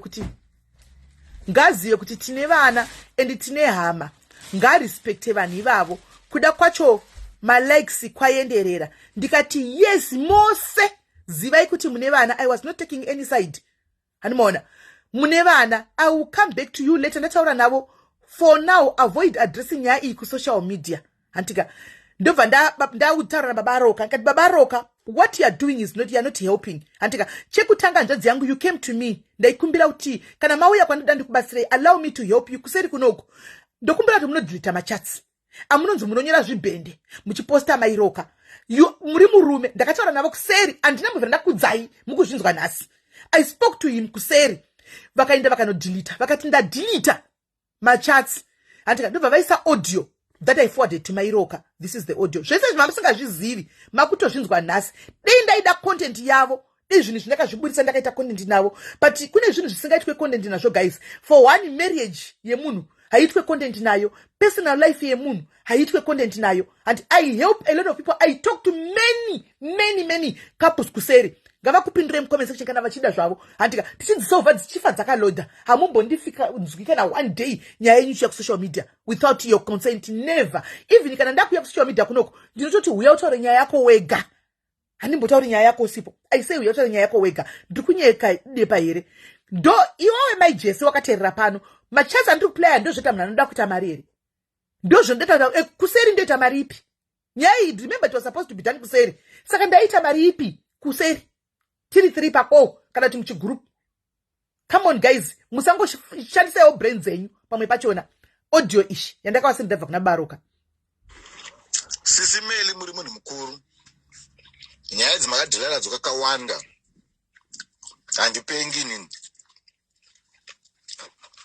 kuti tine vana and tine hama. Ngarespekte vanhu ivavo. Kuda kwacho malikes kwaenderera." Ndikati, "Yes, mose zivai kuti mune vana." I was not taking any side, handimaona. "Mune vana. I will come back to you later ndataura navo. For now, avoid addressing nyaya iyi kusocial media, hantika. Ndobva ndautaura nababa Roka. Ndikati, "Baba Roka, what you are doing is not, you are not helping, hantika. Chekutanga, hanzvadzi yangu, you came to me. Ndaikumbira kuti kana mauya kwandoda ndikubatsirei, allow me to help you kuseri kunoku. Ndokumbira kuti munodeleta machats amunonzi munonyora zvibhende muchiposta mairoka. Muri murume." Ndakataura navo kuseri. Handina mubvira ndakudzai, mukuzvinzwa nhasi. I spoke to him kuseri. Vakaenda vakanodeleta. Vakati, "Ndadeleta machats," handika. Ndobva vaisa audio that I forwarded to mairoka. This is the audio. Zvese izvi mamusingazvizivi, makutozvinzwa nhasi. Dei ndaida content yavo, dei zvinhu zvindakazviburisa ndakaita content navo, but kune zvinhu zvisingaitwe content nazvo, guys. For one, marriage yemunhu haitwe content nayo. Personal life yemunhu haitwe content nayo. And I help a lot of people. I talk to many, many, many couples kuseri. Ngavakupindure mucomment section kana vachida zvavo, handika. Tichidzisolva dzichifa dzakalodha. Hamumbondifika nzwi kana one day nyaya yenyu ichiya kusocial media without your consent. Never. Even kana ndakuya kusocial media kunoko, ndinototi, "Uya utaure nyaya yako wega." Handimbotauri nyaya yako usipo. Aisei, "Uya utaure nyaya yako wega." Ndiri kunyeka depa here? Ndo iwewe mai Jese wakateerera pano. Machats andiri kuplaya, ndozvoita munhu anoda kuita mari here? Ndozvondoita kuseri. Ndoita mari ipi? Nyaya iyi, remember, it was supposed to be done kuseri. Saka ndaita mari ipi kuseri tiri three pako kana kuti muchigroup? Come on, guys, musangoshandisaiwo brain dzenyu pamwe pachona. Audio ishi yandakavasiri, ndabva kuna Baroka. Sisi Meli, muri munhu mukuru. Nyaya dzemakadhila nadzo kakawanda. Handipengi inini.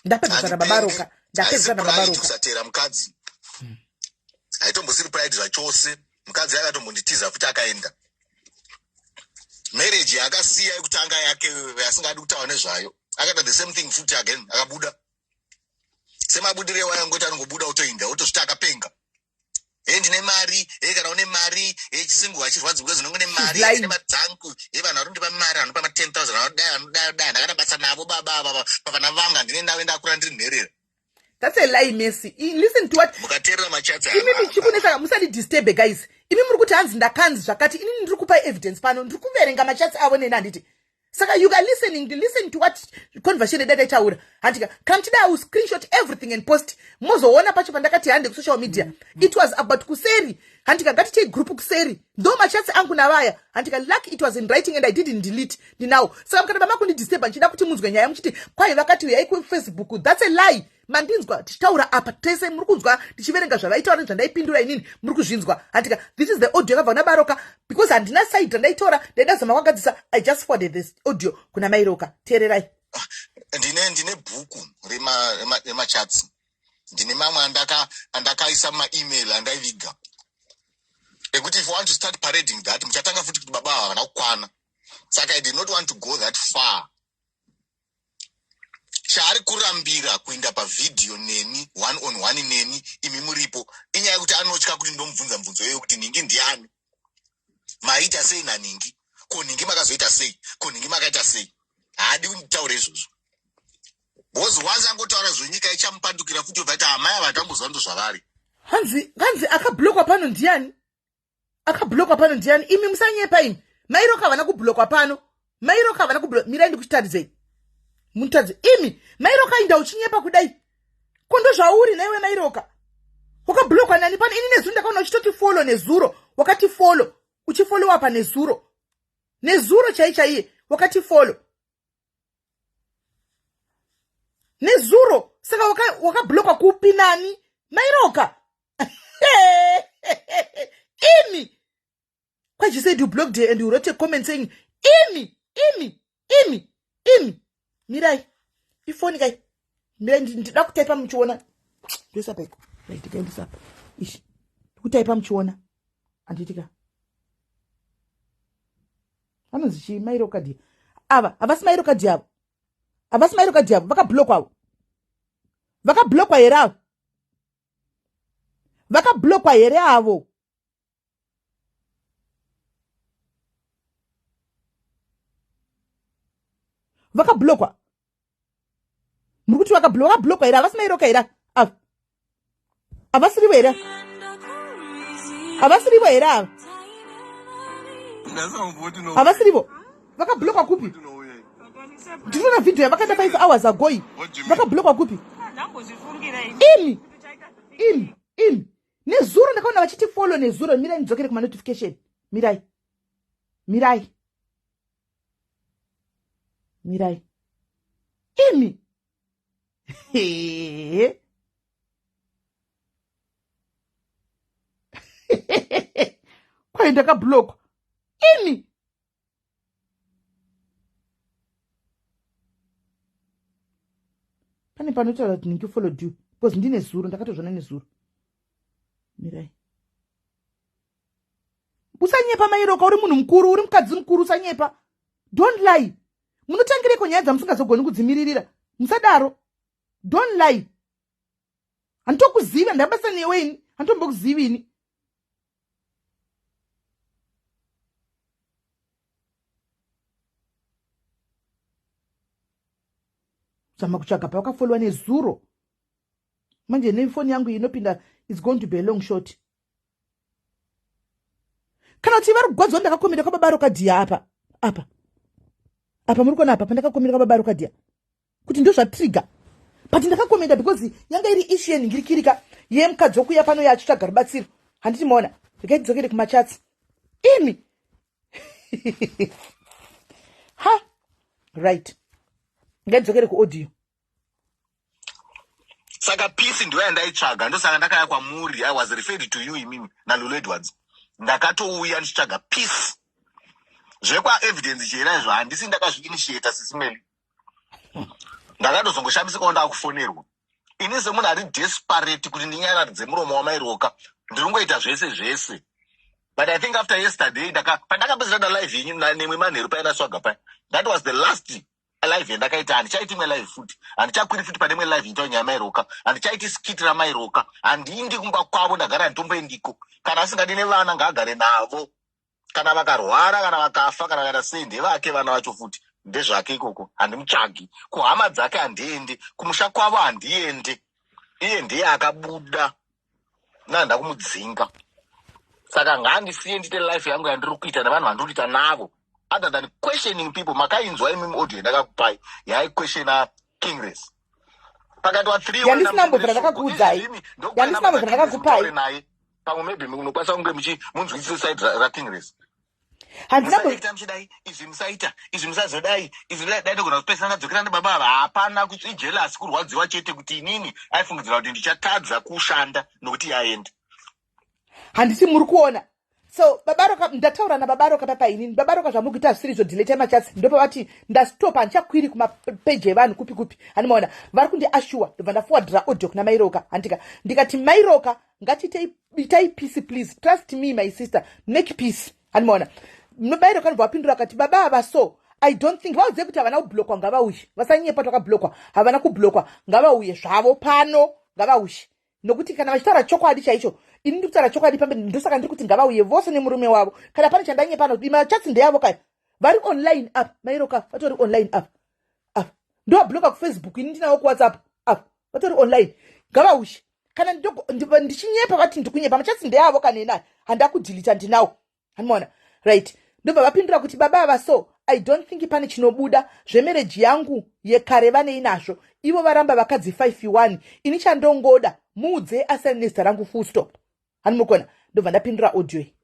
Ndapedzisa nababaroka, ndapedzisa nababaroka. Kusateera mukadzi haitombosiri pride zvachose. Mukadzi akatombonditiza futi akaenda. Marriage yaakasiya yekutanga yake yasingadi kutaura nezvayo, akaita the same thing futi again, akabuda semabudiro ewayangoita, anongobuda otoinda, otozviti akapenga. He, ndine mari. He, kana une mari, he, chisingu hachirwadzi because unenge une She's mari. Ine lying. madzangu. He, vanhu vari kundipa mari, vanopa ma 10 000, vanodai, vanodai, vanodai. Ndakada basa navo baba ava pavana vangu, handine navo, ndakura ndiri nherera. That's a lie, Mercy. Listen to what Mukateerera machats. Imi chikunetsa, musandidisturbe guys. Imi muri kuti hanzi ndakanzi zvakati, inini ndiri kupa evidence pano, ndiri kuverenga machats avo neni, handiti? Saka you are listening, listen to what conversation yedu yataitaura, handika? Kana muchida, I will screenshot everything and post, mozoona pacho pandakati hande kusocial media. It was about kuseri, handika? Ngatitei group kuseri, ndo machats angu navaya, handika? Luck it was in writing and I didn't delete, ndinawo. Saka mukati mamakundidisturba ndichida kuti munzwe nyaya, muchiti kwai vakati uyai kuFacebook, that's a lie. Mandinzwa tichitaura apa tese, muri kunzwa ndichiverenga zvavaitaura nezvandaipindura inini, muri kuzvinzwa, handika? This is the audio yakabva kuna Baroka, because handina side randaitora, ndaida zama kwagadzisa. I just forwarded this audio kuna Mairoka. Teererai. Ndine bhuku remachats, ndine mamwe andakaisa mumaemail andaiviga, ekuti if you want to start parading that, muchatanga futi kuti baba ava havana kukwana. Saka I did not want to go that far. Chaari kurambira kuinda pavhidhiyo neni, one on one neni, imi muripo, inyaya yekuti anotya kuti ndomubvunza mubvunzo iyoyo kuti nhingi ndiani, maita sei naningi, ko nhingi makazoita sei, ko nhingi makaita sei. Haadi kunditaura izvozvo because once angotaura zvenyika ichamupandukira futi, obva ati amai ava hatambozwa ndo zvavari. Hanzi akablockwa pano ndiani? Akablockwa pano ndiani? Imi musanyepa imi. Mairoka havana kublockwa pano, Mairoka havana kublo. Mirai ndikuchitaridzei, mutadzi imi. Mairoka, inda uchinyepa kudai, ko ndo zvauri naiwe Mairoka? Wakablockwa nani pano? Ini nezuro ndakaona uchitoti follow, nezuro wakati follow, uchifollowa pa nezuro, nezuro chai chaiye wakati follow nezuro. Saka wakablockwa kupi nani, Mairoka? Imi kwai you said you blocked her and you wrote a comment saying, imi, imi, imi, imi, mirai, ifoni kai, mirai, ndida kutaipa muchiona. Ndoisa paiko? Right, ndikaendesa apa ishi, ndikutaipa muchiona, handitika? Vanonzi chii? Mairoka dia ava, havasi Mairoka dia avo, havasi Mairoka dia avo. Vakablockwa avo, vakablockwa here avo? Vakablockwa here avo? Vakablockwa, muri kuti vakablockwa here? Havasi Mairoka here ava? Havasirivo here? Havasirivo here ava? Havasirivo? Vakablockwa kupi? Ndinoona vhidhiyo yavakaita 5 hours ago iyi. Vakablockwa kupi? Imi, imi, imi, nezuro ndakaona vachiti follow nezuro. Mirai ndidzokere kumanotification. Mirai, mirai, mirai imi. He, kwai ndakablockwa imi. Pane panotaura kuti ndingi followed you because ndine zuro, ndakatozvona nezuro. Mirai, usanyepa Mairoka, uri munhu mukuru, uri mukadzi mukuru, usanyepa. Don't lie. Munotangireko nyaya dzamusingazogoni kudzimiririra? Musadaro, don't lie. Handitokuziva, ndabasa newe ini, handitombokuzivi ini. Zama kutsvaga pavakafolwa nezuro. Manje nefoni yangu inopinda, is going to be a long shot. Kana kuti vari kugwadzwa, ndakakomera kwababa Rokadhiya apa, apa, apa, muri kuona apa pandakakomera kwababa Rokadhiya kuti ndo zvatrigger, but ndakakomenda because yanga iri issue yenhingirikirika yemukadzi wokuya pano yaachitsvaga rubatsiro, handiti? Maona? Regai tidzokere kumachats imi. Ha, right, ngatidzokere kuaudio. Saka peace ndiyo yandaitsvaga, ndosaka ndakaya kwamuri. I was referred to you imimi naLulu Edwards. Ndakatouya ndichitsvaga peace. Zvekwaevidence chera izvo handisi ndakazviinitiata, sisimeli. Ndakatozongoshamisikawo ndakufonerwa. Ini semunhu ari desperate kuti ndinyararidze muromo waMairoka, ndiringoita zvese zvese. But I think after yesterday, pandakapedzera na live yenyu nemwe manheru paina swaga paya, that was the last. Live yandakaita handichaiti imwe live futi, handichakwiri futi pane imwe live inotaura nyaya yamairoka, handichaiti skit ramairoka, handiendi kumba kwavo, ndagara handitomboendiko. Kana asingadi nevana ngaagare navo, kana vakarwara, kana vakafa, kana vakaita sei, ndevake vana vacho futi, ndezvake ikoko. Handimutsvagi kuhama dzake, handiendi kumusha kwavo, handiendi. Iye ndiye akabuda nanda kumudzinga, saka ngaandisiye ndiite life yangu yandiri kuita nevanhu vandiri kuita navo, other than questioning people. Makainzwa imimi audio yandakakupai yaiquestiona Kingres pakaitwa three. Yandisina kumbobvira ndakakuudzai. Yandisina kumbobvira ndakakupai. Naye pamwe maybe munokwanisa kunge munzwisise side raKingres. Handina. Musaita muchidai izvi, musaita izvi, musazodai izvi, dai ndogona kupesana ndadzokera nebaba ava. Hapana ijealous, kurwadziwa chete kuti inini aifungidzira kuti ndichatadza kushanda nokuti yaenda. Handisi muri kuona? So babaroka, ndataura nababaroka papa inini. Babaroka, zvamuri kuita zvisiri izvo, delete machats. Ndopavati ndastopa, handichakwiri kumapeji evanhu kupi kupi. Handimaona vari kundiassure. Ndobva ndaforwardira audio kuna Mairoka, handika? Ndikati, "Mairoka, ngatiitei, itai peace, please. Trust me, my sister, make peace." Handimaona Mairoka ndobva vapindura akati, "Baba ava so I don't think vaudzei kuti havana kublockwa, ngavauye, vasanyepa, twakablockwa. Havana kublockwa, ngavauye zvavo pano, ngavauye, nokuti kana vachitaura chokwadi chaicho, ini ndiri kutaura chokwadi pamberi. Ndosaka ndiri kuti ngavauye vose nemurume wavo. Kana pane chandanye pano, machats ndeyavo kaya, vari online up. Mairoka vatori online up up, ndovabloka kuFacebook, ini ndinavo kuWhatsApp up, vatori online. Ngavaushe. Kana ndichinyepa, vati ndikunyepa. Machats ndeyavo kanena, handakudelete, ndinawo. Handimaona? Right, ndobva vapindura kuti, "Baba ava so I don't think pane chinobuda. Zvemarriage yangu yekare vanei nazvo? Ivo varamba vakadzi 51. Ini chandongoda, muudze asiyane nezita rangu, full stop." Handimukona? Ndobva ndapindura audio iyi.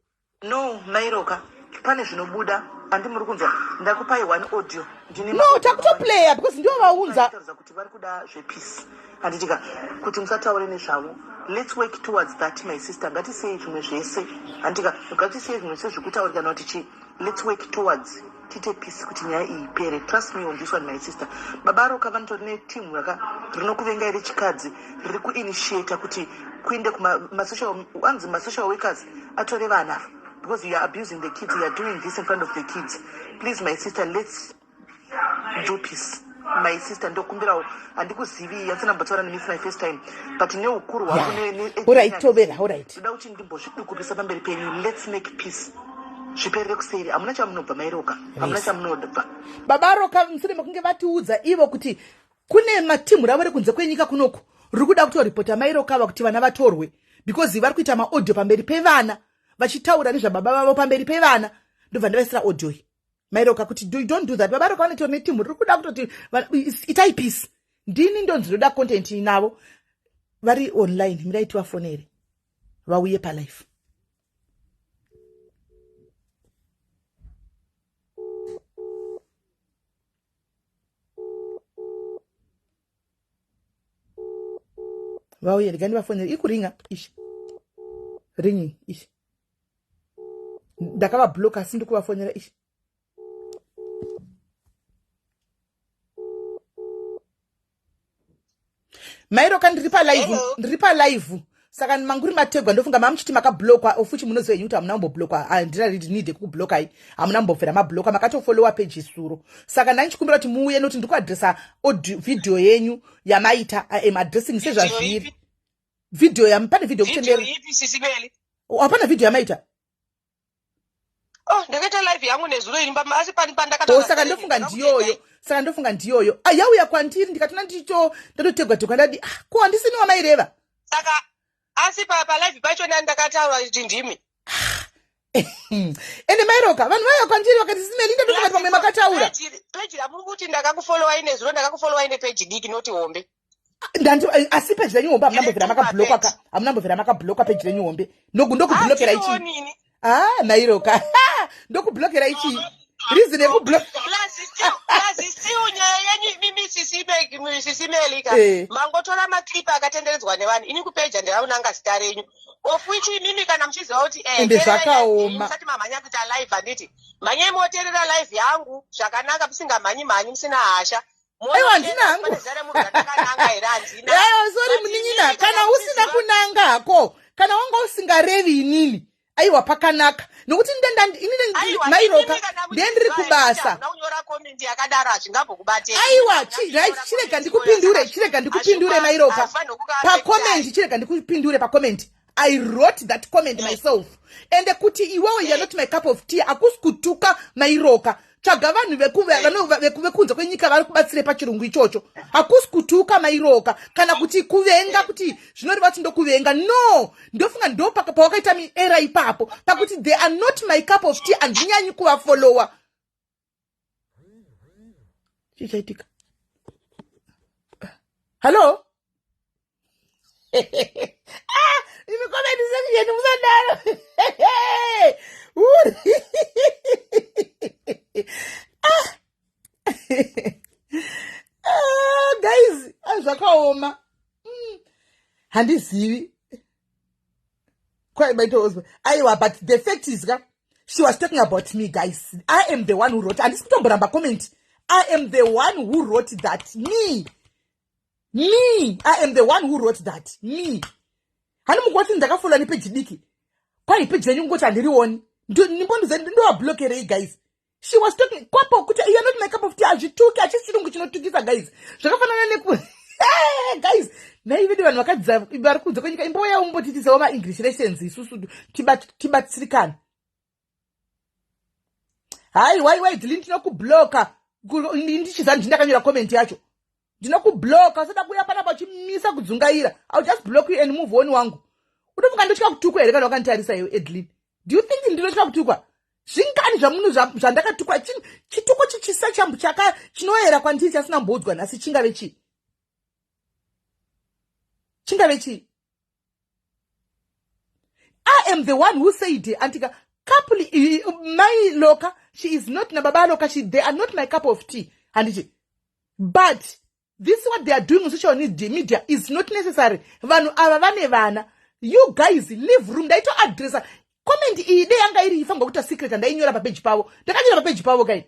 No, Mairoka, pane zvinobuda. Handi muri kunzwa? Ndakupai one audio. Ndine No, takutoplaya because ndivo vaunza. Taridza kuti vari kuda zvepeace, handitika? Kuti musataure nezvavo. Let's work towards that, my sister. Ngatisiyei zvimwe zvese, handitika? Ngatisiyei zvimwe zvese zvekutaurikana kuti chi. Let's work towards tiite peace kuti nyaya iyi ipere. Trust me on this one, my sister. Baba Roka vanotori netimu raka rinokuvengai rechikadzi, riri kuinitiata kuti kuende kumasocial, anzi masocial workers atore vana, because you are abusing the kids, you are doing this in front of the kids. Please, my sister, let's do peace, my sister. Ndokumbirawo, handikuzivi, handisina kumbotaura nemi, my first time, but neukuru hwako Alright, tobela, alright. Ndoda kuti ndimbozvidukupisa pamberi penyu. Let's make peace, zviperere kuseri. Hamuna chamunobva, Mairoka, hamuna chamunobva. Baba Roka, mushure mekunge vatiudza ivo kuti kune matimu ravo rekunze kwenyika kunoku riri kuda kutoripota Mairoka ava kuti vana vatorwe, because vari kuita maaudio pamberi pevana, vachitaura nezvababa vavo pamberi pevana, ndobva ndavaisira audio iyi, Mairoka, kuti don't do that. Baba Roka vanotori netimu riri kuda kutoti itai peace. Ndini ndonzi ndoda content inavo vari online. Mirai tivafonere vauye palive. Vauye, ndika ndivafonere. Iri kuringa ishi, ringing ishi. Ndakavabloka asi ndikuvafonera ishi. Mairoka, ndiri palive, ndiri palive. Saka manguri mategwa, ndofunga mamuchiti makablockwa, ofuchi munoziva henyu kuti hamuna kumboblockwa. Handina need yekukublokai, hamuna kumbobvira mablockwa, makatofollowa page suro. Saka ndandichikumbira kuti muuye, nokuti ndiri kuaddressa video yenyu yamaita. I am addressing sezvazviri video yam, pane video kutendera. Hapana video yamaita? Oh, ndakaita live yangu nezuro iri, asi pandakataura. Oh, saka ndofunga ndiyoyo, saka ndofunga ndiyoyo. Ah, yauya kwandiri, ndikatona ndicho ndatotegwa tegwa, ndadi, ah, ko handisini wamaireva? Saka asi palive pachona ndakataura kuti ndimi. Ende Mairoka, vanhu vauya kwandiri vakati simeli, ndotofunga kuti pamwe makataura. Peji ramuri kuti ndakakufollowai nezuro, ndakakufollowai nepeji diki, noti hombe. Ndandi asi peji renyu hombe, hamuna mbobvira makablockwa ka, hamuna mbobvira makablockwa peji renyu hombe. Ndokublockera ichi? Ah, Mairoka, ndokublockera ichi? Reason yekublock? Plus still nyaya yenyu imimi, sisimelika, mangotora maclip akatenderedzwa nevanhu. Ini kupeja ndiraunanga zita renyu, of which imimi kana muchiziva kuti Ende zvakaoma. Musati mamhanya kuita live, handiti mhanyai moteerera live yangu zvakanaka, musingamhanyi mhanyi, musina hasha. Aiwa, handina hangu. Aiwa, sorry munin'ina, kana usina kunanga hako, kana wanga usingarevi inini. Aiwa, pakanaka nokuti mairoka ndiye ndiri kubasa. Aiwa, right, chirega ndikupindure, chirega ndikupindure mairoka pacomment, chirega ndikupindure pacomment. I wrote that comment myself, ende kuti iwewe you are not my cup of tea hakusi kutuka mairoka. Tsvaga vanhu vekunze kwenyika vari kubatsire pachirungu ichocho. Hakusi kutuka mairoka kana kuti kuvenga, kuti zvinoreva kuti ndokuvenga. No, ndofunga ndo pawakaita miera ipapo pakuti they are not my cup of tea, handinyanyi kuvafollowa. Chii chaitika? Hallo, ah, imi comment section musadaro. Uri ah. Ah, guys, zvakaoma. Handizivi kwai baito. Aiwa, but the fact is ka, she was talking about me, guys. I am the one who wrote. Handisi kutomboramba comment. I am the one who wrote that. Me, I am the one who wrote that. Me, hani mukoti ndakafola nepeji diki kwai peji renyu kungoti handirioni, ndimbondize ndovablokerei. Guys, she was talking kwapo kuti you are not my cup of tea. Hazvituki, hachisi chirungu chinotukisa, guys. Zvakafanana neku, guys, nai vedu vanhu vakadzidza vari kunze kwenyika, imbouya umbotiitisawo maEnglish lessons isusu tibatsirikane. Hai, wai wai dilini, tinokubloka. Ndichiziva ndindakanyora comment yacho, ndinokubloka. Usada kuuya panapa uchimisa kudzungaira. I'll just block you and move on. Wangu, unofunga ndotya kutukwa here? Kana wakanditarisa iwe Edlin, do you think ndinotya kutukwa? Zvingani zvamunhu zvandakatukwa? Chituko chichisa chambu chaka chinoyera kwandiri chasina mboudzwa nhasi chingave chii? Chingave chii? I am the one who said, antika couple mai Loka, she is not nababa Loka, they are not my cup of tea, handiti? But this, what they are doing on social media is not necessary. Vanhu ava vane vana. You guys, leave room. Ndaitoadressa comment iyi, dei yanga iri ifanirwa kuita secret, handainyora papeji pavo. Ndakanyora papeji pavo kai,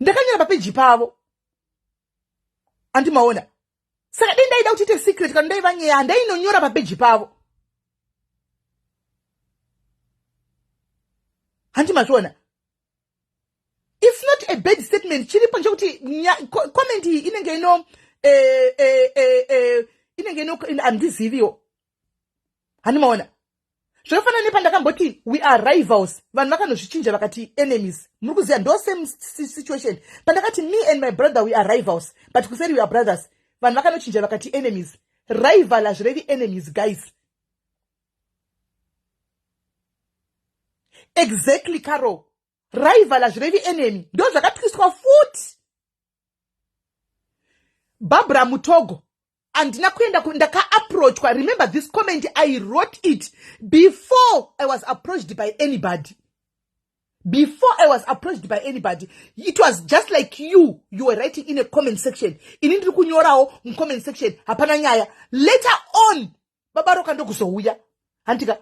ndakanyora papeji pavo, andimaona. Saka dei ndaida kuti ite secret kana ndaiva nyaya, handainonyora papeji pavo, handimazviona. It's not a bad statement. Chiripo nchekuti comment iyi inenge ino inenge ino, handiziviwo, handimaona. Zvakafanana nepandakamboti we are rivals, vanhu vakanozvichinja vakati enemies. Muri kuziva, ndo same situation pandakati me and my brother, we are rivals, but kuseri we are brothers. Vanhu vakanochinja vakati enemies. Rival hazvirevi enemies, guys. Exactly, Carol, rival hazvirevi enemy. Ndo zvakatwiswa futi. Barbara Mutogo, handina kuenda, ndakaapproachwa. Remember, this comment, I wrote it before I was approached by anybody. Before I was approached by anybody, it was just like you were writing in a comment section, ini ndiri kunyorawo mucomment section, hapana nyaya. Later on baba Roka ndokuzouya, handika?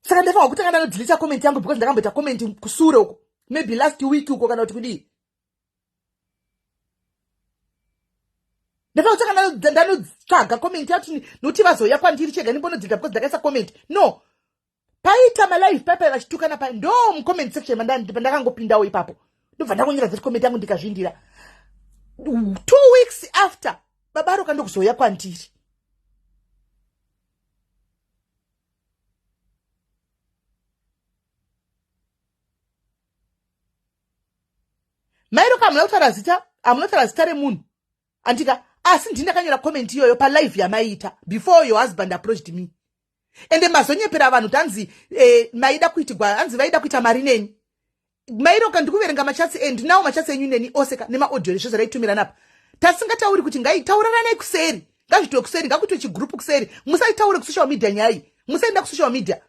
Saka ndaifanwa kutanga ndanodeleta comment yangu because ndakamboita comment kusure uko, maybe last week uko, kana kuti kudii. Ndaifanwa kutanga ndanotsvaga comment yacho nokuti vazouya kwandiri chega ndimbonodhilita because ndakaisa comment. No, paita malive paipai vachitukana pai, ndo mucomment section pandakangopindawo ipapo, ndobva ndangonyora that comment yangu, ndikazvindira. 2 weeks after, baba Roka ndokuzouya kwandiri. Mairoka, hamuna kutaura zita, hamuna kutaura zita remunhu, andika? Asi ndini ndakanyora comment iyoyo palive yamaiita before your husband approached me. Ende mazonyepera vanhu kuti hanzi maida kuitigwa, hanzi vaida kuita mari neni. Mairoka, ndikuverenga machats, ndinawo machats enyu neni oseka nemaaudio nezvo zvaraitumira napa. Tasingatauri kuti ngaitauraranai kuseri, ngazvitiwe kuseri, ngakuitwe chigroup kuseri, musaitaure kusocial media nyaya iyi, musaenda kusocial media.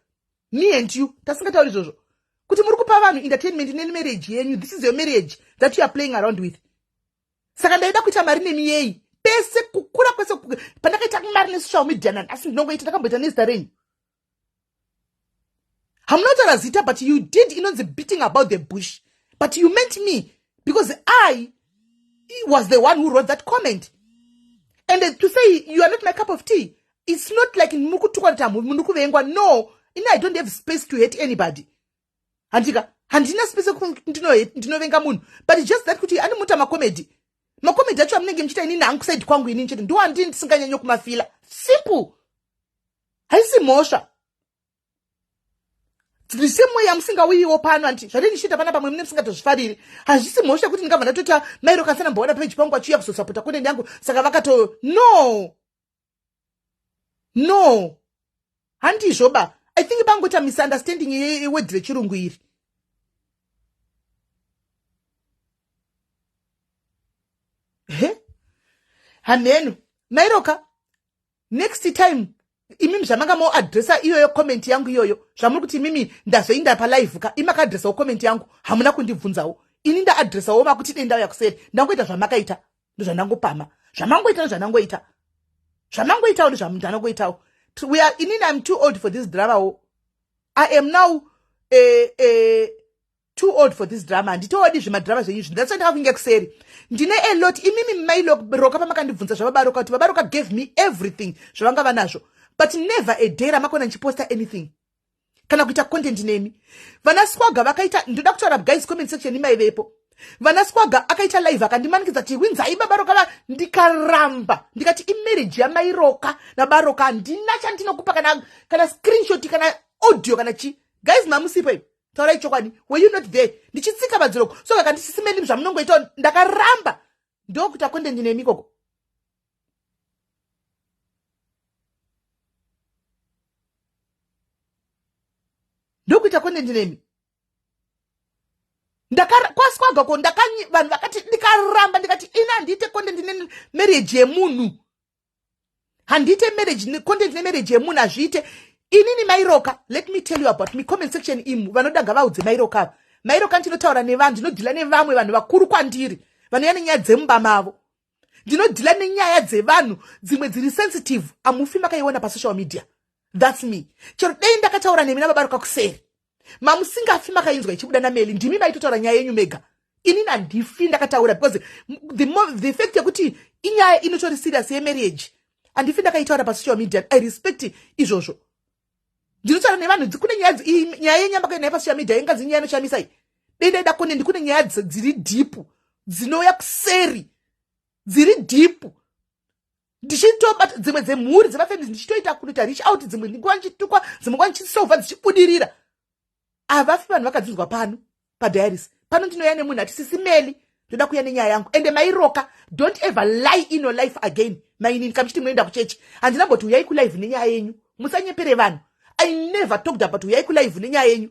Me and you tasingatauri izvozvo kuti muri kupa vanhu entertainment nemarriage yenyu. This is your marriage that you are playing around with. Saka ndaida kuita mari nemi yei? Pese kukura kwese pandakaita mari nesocial media, nanhasi ndinongoita. Ndakamboita nezita renyu? Hamuna kutaura zita, but you did inonzi beating about the bush, but you meant me because I was the one who wrote that comment. And to say you are not my cup of tea. It's not like muri kutukwa kuti muri kuvengwa. No, ini I don't have space to hate anybody. Handika handina space ndinovenga munhu, but just that kuti anomuta macomedy, macomedy acho amunenge muchiita, inini hangu side kwangu inini chete ndo handini ndisinganyanyo kumafila. Simple, haisi mhosva. The same way yamusingauyiwo pano, anti zvandii ndichiita pana pamwe mune musingatozvifariri, hazvisi mhosva kuti ndingabva ndatota mairo kansana mboona peji pangu achiuya kuzosapota content yangu. Saka vakato no no, handizvo ba. I think pangoita misunderstanding yeword rechirungu iri. He, hamhenu mairoka. Next time imimi zvamanga moadresa iyoyo comment yangu iyoyo zvamuri kuti imimi ndazoinda palive ka, imakaadresawo comment yangu, hamuna kundibvunzawo ini, ndaadresawo makuti dei ndauya kuseri. Ndangoita zvamakaita, ndozvandangopama zvamangoita, ndozvandangoita zvamangoitawo, ndozvandangoitawo. We are, inini I'm too old for this drama wo. I am now too old for this drama. Handitoodi zvemadhirama zvenyu izvi. That's why ndakakunge kuseri ndine a lot. Imimi mairoka pamakandibvunza zvababaroka kuti babaroka gave me everything zvavanga vanazvo, but never a day ramakona ndichiposta anything kana kuita content nemi. Vana Swaga vakaita, ndoda kutaura guys, comment section imaivepo. Vana Swaga akaita live akandimanikidza kuti winzai babaroka va, ndikaramba, ndikati imarriage yamairoka nabaroka, handina chandinokupa kana screenshot, kana audio, kana chi. Guys, mamusipo ivi, taurai chokwadi, were you not there ndichitsika madziroko? So kakandisisimeni zvamunongoita, ndakaramba ndokuita content nemi ikoko. Ndokuita content nemi kwaswaga ko, vanhu vakati ndikaramba, ndikati ina handiite content nemarriage yemunhu, handiite marriage content nemarriage yemunhu, hazviite. Inini mairoka, let me tell you about me. Comment section imu vanoda ngavaudze mairoka ava. Mairoka, ndinotaura nevanhu, ndinodhila nevamwe vanhu vakuru kwandiri vanouya nenyaya dzemumba mavo. Ndinodhila nenyaya dzevanhu dzimwe dziri sensitive, amufi makaiona pasocial media. That's me. Chero dei ndakataura nemi nababaroka kuseri, mamusingafi makainzwa ichibuda nameli. Ndimi maitotaura nyaya yenyu mega. Inini handifi ndakataura because the fact yekuti inyaya inotori serious yemarriage, handifi ndakaitaura pasocial media. I respect izvozvo. Ndinotaura nevanhu, kune nyaya, nyaya yenyamba kuenda nayo pasocial media inganzi nyaya inoshamisa iyi. Dei ndaida kone ndikune nyaya dziri deep dzinouya kuseri, dziri deep, ndichitobata dzimwe dzemhuri dzemafamilies, ndichitoita kunoita reach out, dzimwe nguva ndichitukwa, dzimwe nguva ndichisovha dzichibudirira. Havafi vanhu vakadzinzwa pano padiaries pano. Ndinoya nemunhu ati sisimeli, ndoda kuya nenyaya yangu. Ende mairoka, don't ever lie in your life again. Mainini kamuchiti munoenda kuchechi, handina mboti uyai kulive nenyaya yenyu. Musanyepere vanhu. I never talked about uyai kulive nenyaya yenyu.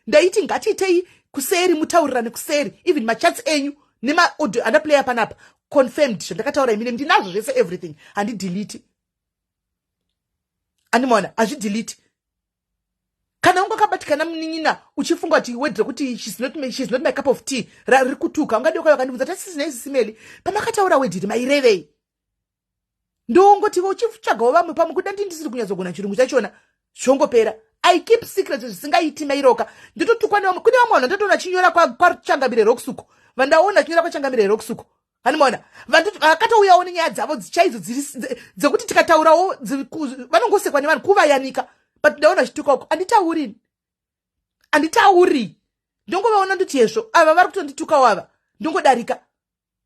Ndaiti ngatiitei kuseri, mutaurirane kuseri. Even machats enyu nemaaudio andaplaya panapa confirmed zvandakataura imine. Ndinazvo zvese, everything, handidelete. Andimaona, hazvidelete. Kana unga wakabatikana munin'ina uchifunga kuti word rekuti she's not my cup of tea riri kutuka, ungadii ukauya ukandibvunza tasisina isisimeli, pamakataura word iri mairevei? Ndongoti uchitsvagawo vamwe pamwe kuda ndi ndisiri kunyatsogona chirungu chachona, zvongopera. I keep secrets zvisingaiti. Mairoka, ndototukwa nevamwe. Kune vamwe vanhu ndotoona chinyora kwaChangamire Rokusuko, vandaona chinyora kwaChangamire Rokusuko, handimaona vakatouyawo nenyaya dzavo chaidzo dzekuti tikataurawo vanongosekwa nevanhu kuvayanika, but ndaona chituka uko. Handitauri, handitauri. Ndongovaona ndoti hezvo, ava vari kutonditukawo ava, ndongodarika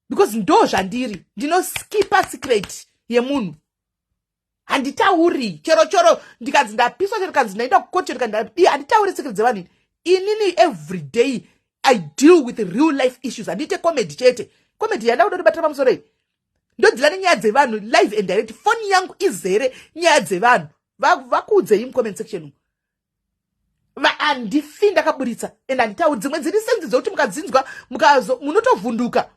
because ndo zvandiri. Ndinoskipa secret yemunhu, handitauri. Chero chero ndikanzi ndapiswa, chero kanzi ndaenda kukoti, chero kandadii, handitauri secret dzevanhu. Inini every day I deal with real life issues, handiite comedy chete. Comedy yanda kuda kubatira pamusoro iyi, ndodzila nenyaya dzevanhu live and direct. Foni yangu izere nyaya dzevanhu. Vakuudzei mucomment section umu, handifi ndakaburitsa and handitauri dzimwe dziri senzi dzokuti mukadzinzwa mukazo munotovhunduka.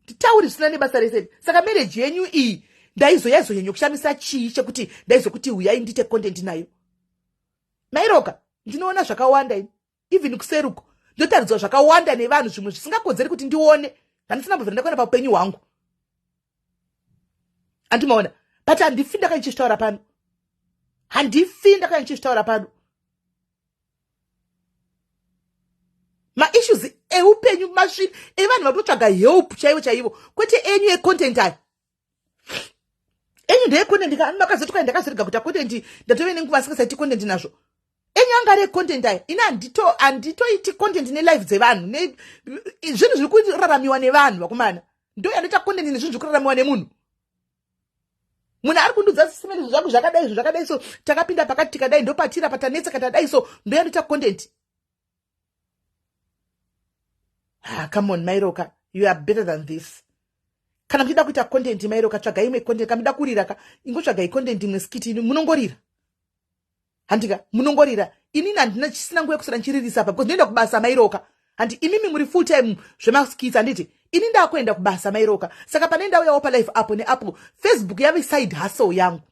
Nditauri zvisina nebasa rese. Saka marriage yenyu iyi ndaizoyaizonyanya kushamisa chii chekuti ndaizokuti uyai ndiite content nayo? Mairoka, ndinoona zvakawanda ini. Even kuseruko ndotaridzwa zvakawanda nevanhu, zvimwe zvisingakodzeri kuti ndione, handisina mbobvira ndakaona paupenyu hwangu. Andimaona, but handifi ndakanga ndichizvitaura pano, handifi ndakanga ndichizvitaura pano. Maissues eupenyu masvini evanhu vari kutotsvaga help chaivo chaivo, kwete enyu econtent aya. Enyu ndeyecontent ka makazoti ndakazorega kuita content, ndatove nenguva asingasaiti content nazvo. Enyu anga ari econtent aya. Ini handitoiti content nelife dzevanhu, zvinhu zviri kuraramiwa nevanhu vakomana. Ndo yandoita content nezvinhu zviri kuraramiwa nemunhu. Munhu ari kundudza sisimeni zvinhu zvangu zvakadai, zvinhu zvakadai, so takapinda pakati tikadai, ndopatira patanetseka tadai, so ndo yandoita content. Ah, come on, Mairoka, you are better than this. Kana muchida kuita content, Mairoka, tsvagai imwe content. Kana muchida kurira ka, ingotsvagai content imwe, skit ini munongorira. Handika munongorira. Inini handina chisina nguva yekusara ndichiririsa apa because ndinoenda kubasa, Mairoka. Handi imimi muri full time zvemaskits, handiti? Ini ndakuenda kubasa, Mairoka. Saka pane ndauyawo palife apo neapo. Facebook yave side hustle yangu.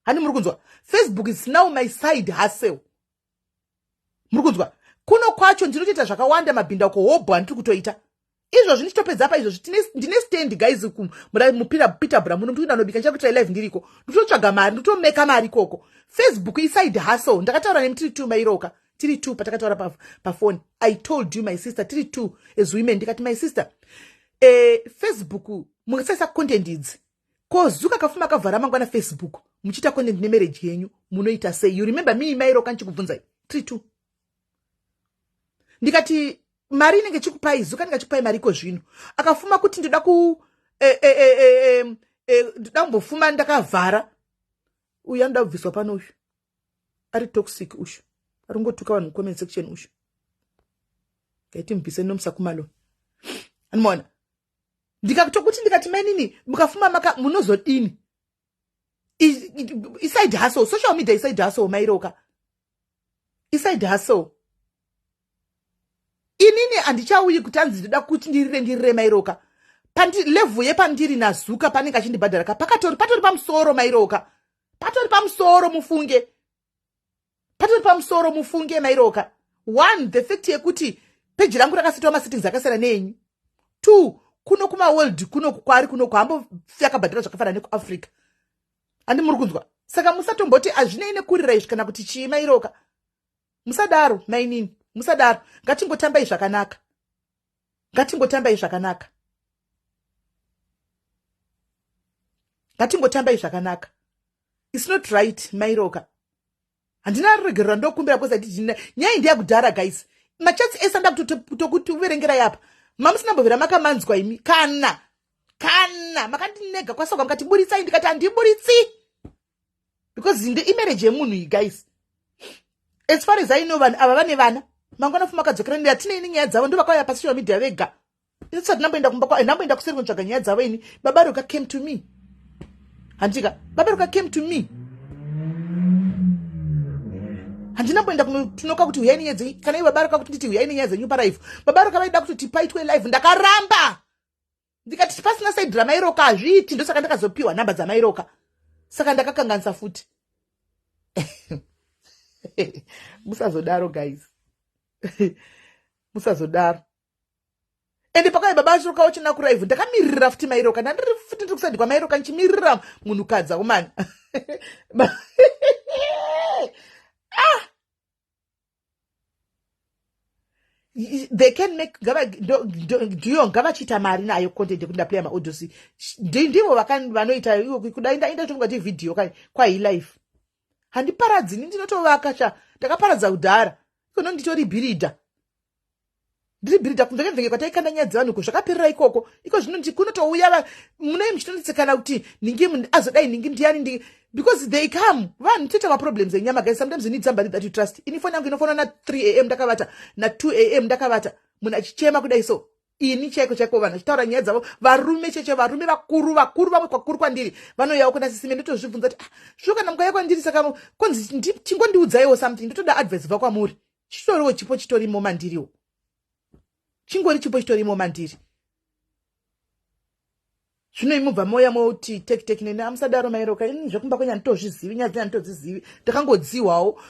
Handi muri kunzwa? Facebook is now my side hustle. Muri kunzwa? Kuno kwacho ndinotoita zvakawanda, mabhinda kuhobho handiri kutoita izvozvi. Ndichitopedza pa izvozvi ndine stand, guys, mupira Peterborough muno. Ndikuenda nobika, ndichakuitirai live ndiriko. Nditotsvaga mari, nditomeka mari ikoko. Facebook iside hustle. Ndakataura nemi tiri two, Mairoka, tiri two patakataura pafoni. I told you, my sister, tiri two as women. Ndikati, my sister, Facebook mungasaisa content idzi ko Zuka kafuma akavhara mangwana Facebook, muchiita content nemarriage yenyu, munoita sei? You remember me, Mairoka, ndichikubvunzai tiri two. Ndikati mari inenge chikupai Zuka, ndinge chikupai mari iko zvino. Akafuma kuti ndoda ku ndoda kumbofuma ndakavhara. Uyu anoda kubviswa pano uyu, ari toxic uyu, ari kungotuka vanhu mucomment section uyu. Ngaitimubvise nomusakumalo. Anomaona ndikatokuti, ndikati, mainini, mukafuma maka munozodini? Iside hustle, social media iside hustle, Mairoka, iside hustle. Inini handichauyi kuti anzi ndoda kuti ndirire, ndirire, Mairoka. Pandi level yepandiri naZuka, panenge achindibhadhara ka, pakatori patori pamusoro, Mairoka, patori pamusoro mufunge, patori pamusoro mufunge, Mairoka. One, the fact yekuti peji rangu rakasetwa masettings akasiyana neenyu. Two, kuno kumaworld kuno kwari kuno kuhambofi akabhadhara zvakafanana nekuAfrica. Handi muri kunzwa? Saka musatomboti hazvinei nekurira izvi kana kuti chii, Mairoka. Musadaro, mainini, musadaro. Ngatingotambai zvakanaka, ngatingotambai zvakanaka, ngatingotambai zvakanaka. It's not right, Mairoka. Handina ruregerero ndokumbira because atijina nyaya ndeyakudhara, guys. Machats ese anda kutokuverengerai apa, mamusina mbovera makamanzwa imi. Kana makandinega kwasoka, mukati buritsai, ndikati handiburitsi because nde imarriage yemunhu iyi, guys. As far as I know, vanhu ava vane vana. Mangwana fuma akadzokera ndi hatinei nenyaya dzavo. Ndo vakauya pasocial media vega. Isati ndamboenda kumba kwa, ndamboenda kuseri kunotsvaga nyaya dzavo ini. Baba Roka came to me, handika? Baba Roka came to me. Handina mboenda kunotunoka kuti huyai nenyaya dzenyu. Kana ivo baba Roka kuti nditi huyai nenyaya dzenyu palive, baba Roka vaida kutoti paitwe live, ndakaramba. Ndikati pasina side raMairoka hazviiti. Ndosaka ndakazopiwa nhamba dzaMairoka. Saka ndakakanganisa futi. Musazodaro, guys, musazodaro. Ende pakauya baba achiroka uchina kuraivhu, ndakamirira futi Mairoka. Ndandiri futi ndiri kuside kwaMairoka ndichimirira munhukadzi akomana. Ah, they can make ndiyo ngavachiita mari nayo content yekuti ndaplaya maaudios. Ndivo vanoita ivo kuda inda tofunga ti vhidhiyo kwailife. Handiparadzi ini, ndinotovaka cha ndakaparadza kudhara. Ikono nditori bhiridha, ndiri bhiridha kumvenge-mvenge kwataikanda nyaya dzevanhu ko zvakaperera ikoko. Iko zvino kunotouya munai muchitonetsekana kuti ningi azodai, ningi ndiani ndi because they come. Vanhu toita maproblems enyama, guys. Sometimes you need somebody that you trust. Ini foni yangu inofona na3 am ndakavata, na2 am ndakavata, munhu achichema kudai. So ini chaiko chaiko vanhu vachitaura nyaya dzavo, varume cheche, varume vakuru vakuru, vamwe kwakuru kwandiri, vanoyawo kuna sisime. Ndotozvibvunza kuti, ah, shuwa kana mukauya kwandiri, saka konzi chingondiudzaiwo something, ndotoda advice bva kwamuri. Chitoriwo chipo chitorimo mandiriwo, chingori chipo chitorimo mandiri. Zvino imubva mouya mouti tek tek nene. Amusadaro, Mairoka. Ini zvekumba kwenyu handitozvizivi, nyaya dzenyu handitodzizivi. Ndakangodzihwawo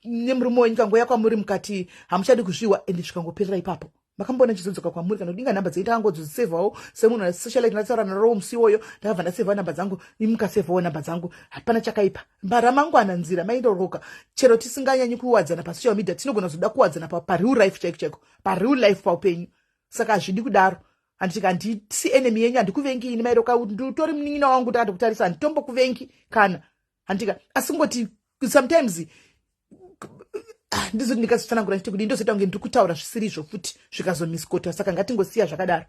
nemurume wenyu kangoya kwamuri mukati hamuchadi kuzviwa, ende zvikangoperera ipapo. Makamboona chizodzoka kwamuri kana kudinga? Nhamba dzenyu takangodzisevhawo semunhu asocialite. Ndataura narowo musi iwoyo, ndakabva ndasevhawo nhamba dzangu, imukasevhawo nhamba dzangu. Hapana chakaipa. Ramangwana nzira maindoroka. Chero tisinganyanyi kuwadzana pasocial media, tinogona kuzoda kuwadzana pareal life chaiko chaiko, pareal life, paupenyu. Saka hazvidi kudaro. Handiti handisi enemy yenyu, handikuvengi ini mairoka, nditori munin'ina wangu, ndakatokutarisa, handitombokuvengi kana, handika. Asi kungoti sometimes, ah, ndizoti ndikazotsanangura nditi kudii, ndozoita kunge ndiri kutaura zvisiri izvo futi, zvikazomiskotwa. Saka ngatingosiya zvakadaro,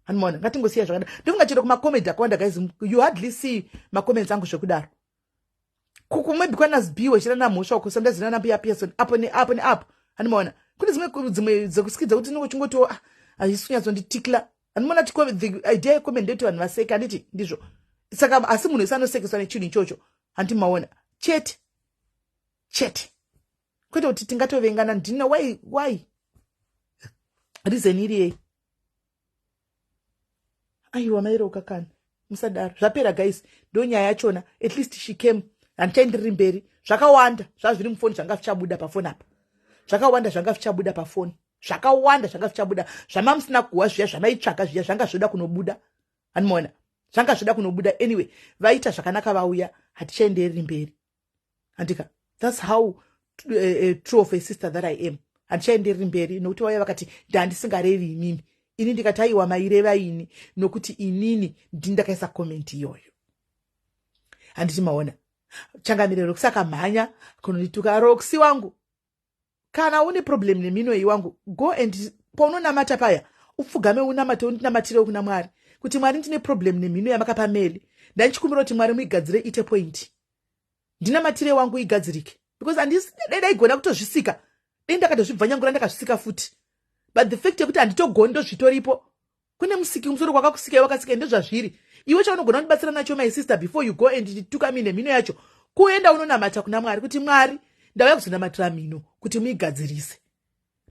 handimaona, ngatingosiya zvakadaro. Ndofunga chero kumacomedy akawanda, guys, you hardly see macomments angu zvekudaro. Maybe kwanazbiwe chirana mhosva uko, sometimes nana mbuya Pearson, apo neapo neapo, handimaona. Kune dzimwe dzimwe dzekusikidza kuti unenge uchingotiwo, ah, hazvisi kunyatsonditikla, handimaona. The idea yecomment ndeyekuti vanhu vaseke, handiti ndizvo? Saka asi munhu wese anosekeswa nechinhu ichocho, handimaona, chete chete, kwete kuti tingatovengana. Ndina why reason iri yei? Aiwa, mairoka kana, musadaro. Zvapera, guys, ndo nyaya yachona. At least she came, handichaendiriri mberi. Zvakawanda zvazviri mufoni, zvanga zvichabuda pafoni apa, zvakawanda zvanga zvichabuda pafoni, zvakawanda zvanga zvichabuda, zvamamusina kuwa zviya, zvamaitsvaka zviya, zvanga zvoda kunobuda, handimaona, zvanga zvoda kunobuda. Anyway, vaita zvakanaka vauya, hatichaendereri mberi, handika. That's how true of a sister that I am. Handichaendereri mberi nokuti vauya vakati ndandisingarevi inini. Ini ndikati aiwa, maireva ini, nokuti inini ndindakaisa comment iyoyo, handiti maona? Changamire Roxy akamhanya kunondituka. Roxy wangu, kana une problem nemino iyi wangu, go and paunonamata paya, upfugame, unamate, undinamatirewo kuna Mwari kuti Mwari, ndine problem nemhino yamakapa Meli, ndandichikumbira kuti Mwari muigadzire ite point. Ndinamatire wangu, igadzirike, because handisi dai daigona kutozvisika, dai ndakatozvibvanyangura, ndakazvisika futi. But the fact yekuti handitogoni, ndozvitoripo. Kune musiki kumusoro kwakakusikai, wakasikai, ndezvazviri. Iwe chaunogona kundibatsira nacho, my sister, before you go and tuka mine mhino yacho, kuenda unonamata kuna Mwari kuti Mwari, ndauya kuzonamatira mhino kuti muigadzirise.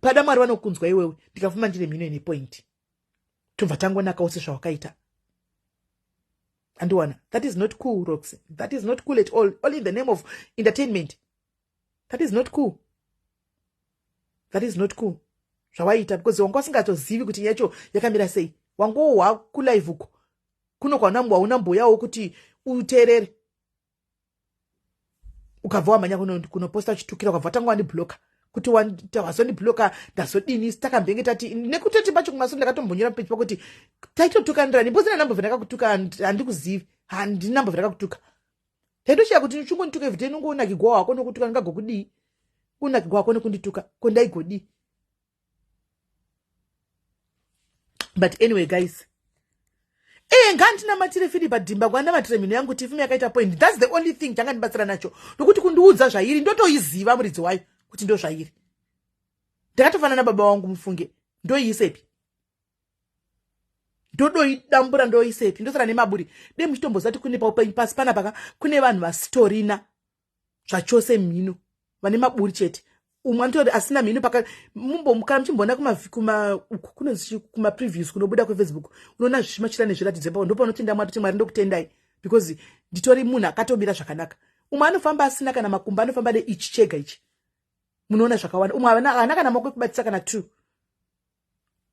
Pada Mwari vanokunzwa iwewe. Ndikafuma ndine mhino ine point, tobva tangonakawo sezvawakaita, andiwana. That is not cool, Roxy. That is not cool at all. All in the name of entertainment. That is not cool, that is not cool zvawaita, because wanga usingatozivi kuti yacho yakamira sei. Wangohwa kulive uko kuno kwauna mboyawo kuti uteerere, ukabva wamhanya kunoposta uchitukira, ukabva watanga wandibloka kuti wazondibloka, ndazodini? Takambenge tati nekutoti pacho kumaso, ndakatombonyora pechi pakuti taitotukanirani because ndambobva ndakakutuka, handikuzivi, handinambobva ndakakutuka. Taitoshiya kuti uchingondituka everyday, nongounakigwa wako nokutuka, ndingagokudii? Kunakigwa wako nekundituka, ko ndaigodii? But anyway, guys, ngandinamatire Philip Adhimba, kwanamatire mhino yangu tifume yakaita point. That's the only thing changandibatsira nacho, nokuti kundiudza zvairi, ndotoiziva muridzi wayo kuti ndo zvairi. Ndakatofanana nababa wangu, mufunge. Ndoiisepi? Ndodoidambura, ndoisepi? Ndosara nemaburi. De muchitombozati kune paupenyu pasi panapa kune vanhu vasitorina zvachose mhino, vane maburi chete. Umwe anotori asina mhino paka kana muchimboona kunonzi kumapreviews kunobuda kweFacebook, unoona zvichimachira nezviratidzo ipapo. Ndopaunotenda Mwari kuti Mwari, ndokutendai because nditori munhu akatomira zvakanaka. Umwe anofamba asina kana makumbo, anofamba neichi chega ichi. Munoona zvakawanda. Umwe haana kana maoko ekubatisa kana two,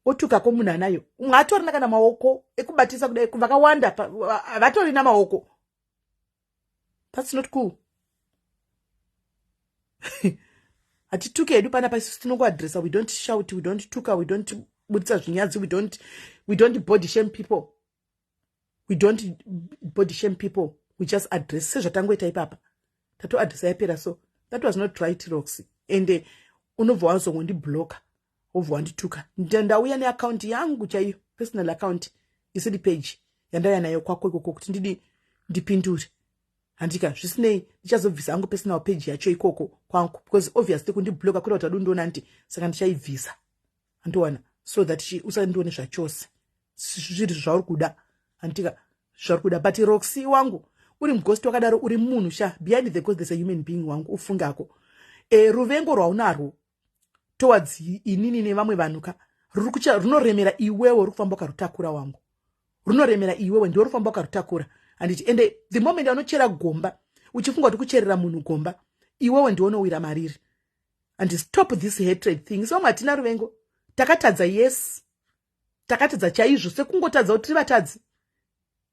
otukako munhu anayo. Umwe atorina kana maoko ekubatisa kudai, vakawanda havatorina maoko. That's not cool. Hatituke hedu panapa isusu, tinongoadressa. We don't shout, we don't tuka, we don't budisa zvinyadzi, we don't body shame people, we don't body shame people. We just address sezvatangoita ipapa, tatoadressa, yapera. So that was not right, Roxy. And unobva wazongondibloka, wobva wandituka. Ndauya neakaunti yangu chaiyo, personal account isiri page, yandauya nayo kwako ikoko kuti ndidi ndipindure, handika. Zvisinei, ndichazobvisa hangu personal page yacho ikoko kwangu, because obviously kundibloka kuita kuti adundiona nti, saka ndichaibvisa, handiwana, so that usandione zvachose. Zviri zvauri kuda, handitika, zvauri kuda. But Roxy wangu, uri mughost wakadaro, uri munhu sha. Behind the ghost there's a human being wangu, ufungako. Ruvengo rwaunarwo towards inini nevamwe vanhu ka, runoremera iwewe, uri kufamba ukarutakura wangu, runoremera iwewe, ndiwe rufamba ukarutakura, handiti? Ende the moment anochera gomba, uchifunga kuti kucherera munhu gomba, iwewe ndiwonowira mariri. And stop this hatred thing. So hatina ruvengo, takatadza, yes, takatadza chaizvo, sekungotadza kuti tiri vatadzi.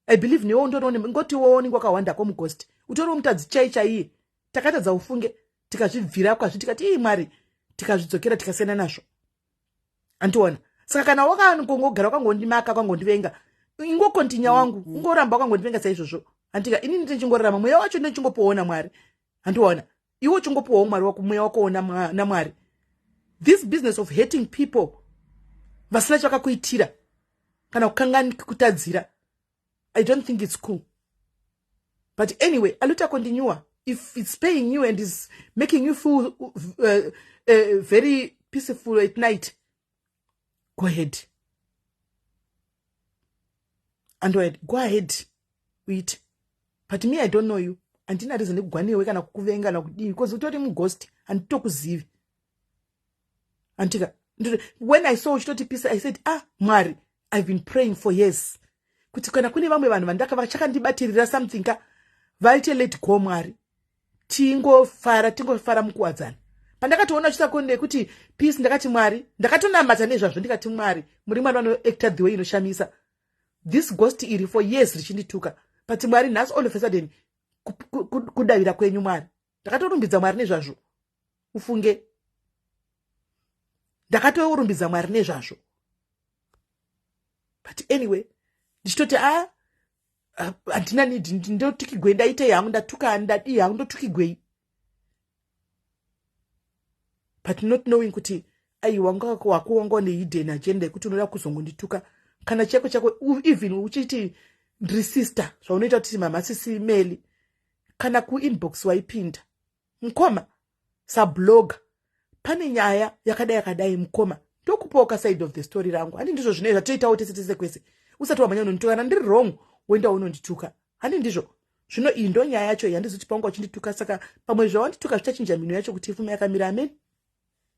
I believe newe undoriwo, ngotiwo unenge wakawandako mughost, utoriwo mutadzi chai chaiye. Takatadza, ufunge, tikazvibvira kwazvi, tikati ii Mwari, tikazvidzokera, tikasiyana nazvo, andiona. Saka kana wakangogara wakangondimaka, wakangondivenga, ingokontinya wangu, ungoramba wakangondivenga saizvozvo, handika? Inini ndichingorarama, mweya wacho ndichingopoona Mwari, handiona? Iwe uchingopiwawo Mwari wako, mweya wako naMwari. This business of hating people vasina chavakakuitira kana kukangani kutadzira, I don't think it's cool. But anyway, aluta continue if it's paying you and is making you feel very peaceful at night. Go ahead and go ahead uite, but me, I don't know you. Handina reason nekugwa newe kana kukuvenga kana kudii, because utori mughost, handitokuzivi, handika? When I saw uchitoti peace, I said, "Ah, Mwari, I've been praying for years kuti kana kune vamwe vanhu vandaka vachakandibatirira something ka, vaite let go, Mwari, tingofara, tingofara mukuwadzana." Pandakatoona uchita kuti peace, ndakati, "Mwari," ndakatonamata nezvazvo, ndikati, "Mwari, muri Mwari vanoacta the way inoshamisa. This ghost iri for years richindituka, but Mwari, nhasi all of a sudden, kudavira kwenyu, Mwari." Ndakatorumbidza Mwari nezvazvo, ufunge. Ndakatorumbidza Mwari nezvazvo. But anyway, ndichitoti a ah, handina need, ndotukigwei? Ndaitei hangu? Ndatuka, ndadii hangu? Ndotukigwei? But not knowing kuti aiwa, wako wanga nehidden agenda yekuti unoda kuzongondituka. Kana chako chako, even uchiti ndiri sister, zvaunoita kuti mama sisi Meli, kana kuinbox waipinda, "Mukoma sablogger, pane nyaya yakadai yakadai, mukoma, ndokupawo kaside of the story rangu." Handi ndizvo zvinoe zvatoitawo tese tese kwese? Usati wamhanya unondituka. Kana ndiri wrong, woenda unondituka. Handi ndizvo zvino? Iyi ndo nyaya yacho. Handizoti paunga uchindituka, saka pamwe zvawandituka zvichachinja mhino yacho kuti ifume yakamira. Amen.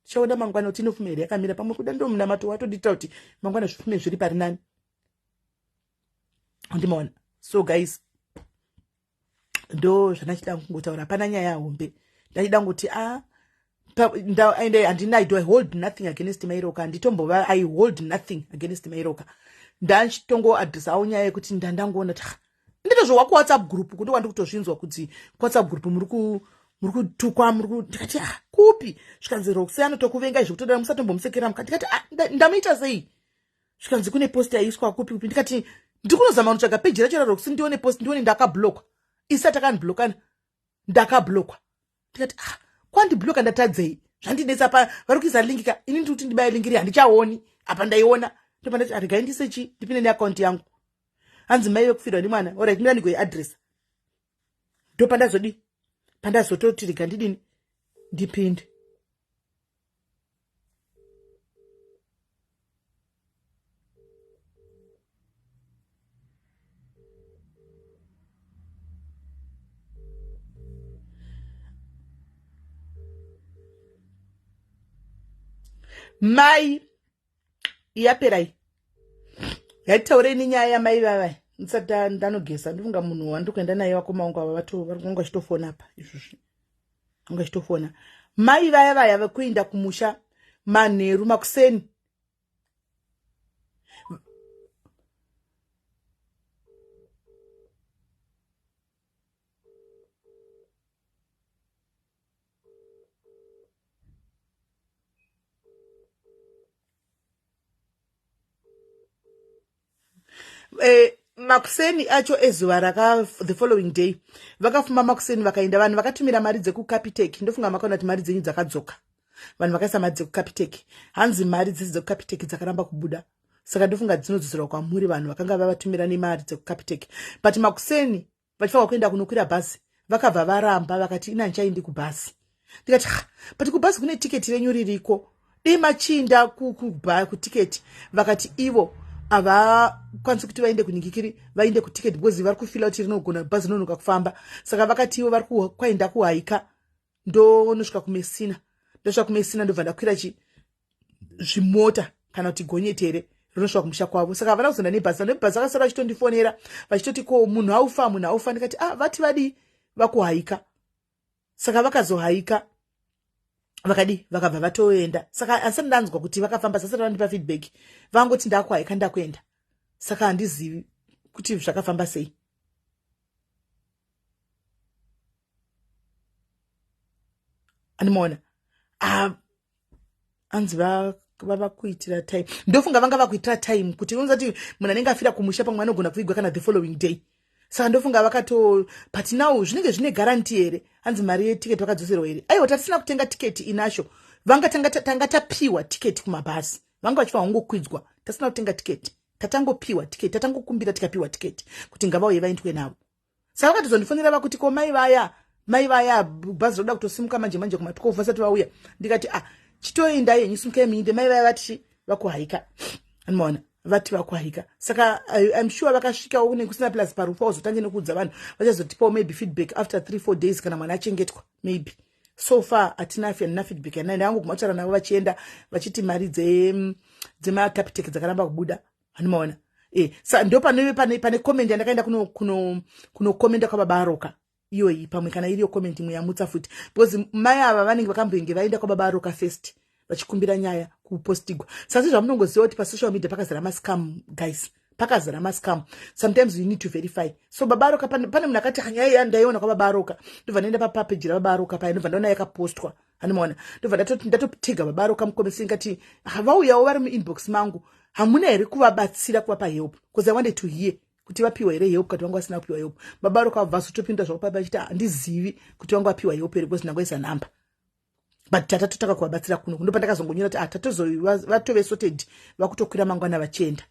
Tichaona mangwana kuti inofume here yakamira. Pamwe kuda ndo munamato watodiita kuti mangwana zvifume zviri pari nani, andimaona? So guys, ndo zvandachida kungotaura. Hapana nyaya hombe. Ndachida kungoti a ende handina, I hold nothing against Mairoka. Handitombova, I hold nothing against Mairoka. Ndachitongoadresawo nyaya yekuti ndandangoona kuti nditozvowa kuWhatsApp group kundo kwandiri kutozvinzwa kuti kuWhatsApp group muri kutukwa, muri. Ndikati, "Ah, kupi?" Zvikanzi, "Roxy anotokuvenga izvo, kutodara musatombomusekera." Mukati ndikati, "Ah, ndamuita sei?" Zvikanzi kune post yaiswa kupi kupi. Ndikati ndikunozama kunotsvaga peji racho raRoxy, ndione post, ndione ndakablockwa. Isati akandiblockana, ndakablockwa. Ndikati, "Ah, kwandibloka ndatadzei?" Zvandinetsa pa vari kuisa link ka, ini ndiri kuti ndibaye link iri, handichaoni. Apa ndaiona, ndopandati, "Regai ndisechi ndipinde neakaunti yangu." Hanzi mai vekufirwa nemwana, alright, mira ndigoiadresa. Ndopandazodi, pandazototi rega ndidini, ndipinde. Mai yaperai, ngatitaurei nenyaya yamai vavai ndisati ndanogesa. Ndifunga munhu wandiri kuenda naye, vakoma vangu ava vanga vachitofona apa izvozvi, vanga vachitofona. Mai vaya vaya vekuenda kumusha manheru makuseni. Makuseni acho ezuva raka the following day, vakafuma makuseni vakaenda. Vanhu vakatumira mari dzekuCapitec, ndofunga makaona kuti mari dzenyu dzakadzoka. Vanhu vakaisa mari dzekuCapitec, hanzi mari dzisi dzekuCapitec dzakaramba kubuda, saka ndofunga dzinodzoserwa kwamuri, vanhu vakanga vavatumira nemari dzekuCapitec. But makuseni vachifanwa kuenda kunokwira bhazi, vakabva varamba, vakati, "Ina handichaendi kubhazi." Ndikati, "But kubhazi kune tiketi renyu ririko, dei machinda kutiketi." Vakati ivo havakwanisi kuti vaende kuningikiri, vaende kutiketi, because vari kufeela kuti rinogona bhazi rinonoka kufamba. Saka vakati ivo vari kwaenda kuhaika, ndonosvika kuMesina, ndosvika kuMesina, ndobva ndakwira chi zvimota kana kuti gonyetere rinosvika kumusha kwavo. Saka havana kuzoenda nebhazi. Nebhazi vakasara vachitondifonera vachitoti, "Ko munhu aufa, munhu aufa?" Ndikati, "Ah, vati vadii, vakuhaika." Saka vakazohaika, vakadi, vakabva vatoenda. Saka handisati ndanzwa kuti vakafamba, sasati vandipa feedback. Vangoti, "Ndakuhaika, ndakuenda." Saka handizivi kuti zvakafamba sei. Andimaona, ah, anzi va Vava kuitira time, ndofunga vanga vakuitira time kuti unza kuti munhu anenge afira kumusha pamwe anogona kuvigwa kana the following day. Saka ndofunga vakato, but now zvinenge zvine guarantee here? Hanzi mari yetiketi vakadzoserwa here? Aiwa, tatisina kutenga tiketi inasho. Vanga tanga tapiwa tiketi kumabhasi, vanga vachifa vangokwidzwa. Tasina kutenga tiketi, tatangopiwa tiketi, tatangokumbira tikapiwa tiketi kuti ngavauye vaendwe navo. Saka vakatozondifonera vakuti, ko mai vaya, mai vaya, bhazi roda kutosimuka manje manje kuma12, vasati vauya. Ndikati, ah, chitoendai henyu, simukai muinde. Mai vaya vati vakuhaika, anomaona vati vakuhaika. Saka I'm sure vakasvikawo kune kusina plus parufu auzotange nekuudza vanhu, vachazotipawo maybe feedback after 3 4 days kana mwana achengetwa maybe. So far hatina handina feedback yanai. Ndangoguma kutaura navo vachienda vachiti mari dzemaCapitec dzakaramba kubuda, handimaona e. Sa ndo pane pane pane comment yandakaenda kunokomenda kwababa Aroka iyoyi. Pamwe kana iriyo comment imwe yamutsa futi, because mai ava vanenge vakambenge vaenda kwababa Aroka first vachikumbira nyaya kupostigwa. Sasi zvamunongoziva kuti pasocial media pakazara mascam, guys, pakazara mascam. Sometimes you need to verify. So baba Aroka, pane munhu akati nyaya yandaiona kwababa Aroka, ndobva ndaenda papapeji rababa Aroka paya, ndobva ndaona yakapostwa, handimaona. Ndobva ndatotega baba Aroka mucomment, ngati vauyawo vari muinbox mangu, hamuna here kuvabatsira, kuvapa help? Because I wanted to hear kuti vapiwa here help. Kati vanga vasina kupiwa help. Baba Aroka vabva vazotopinda zvavo papa vachiti handizivi kuti vanga vapiwa help here, because ndangoisa namba, but tatatotaka kuvabatsira kuno. Ndo pandakazongonyora kuti ah, tatozo vatove sorted, vakutokwira mangwana vachienda,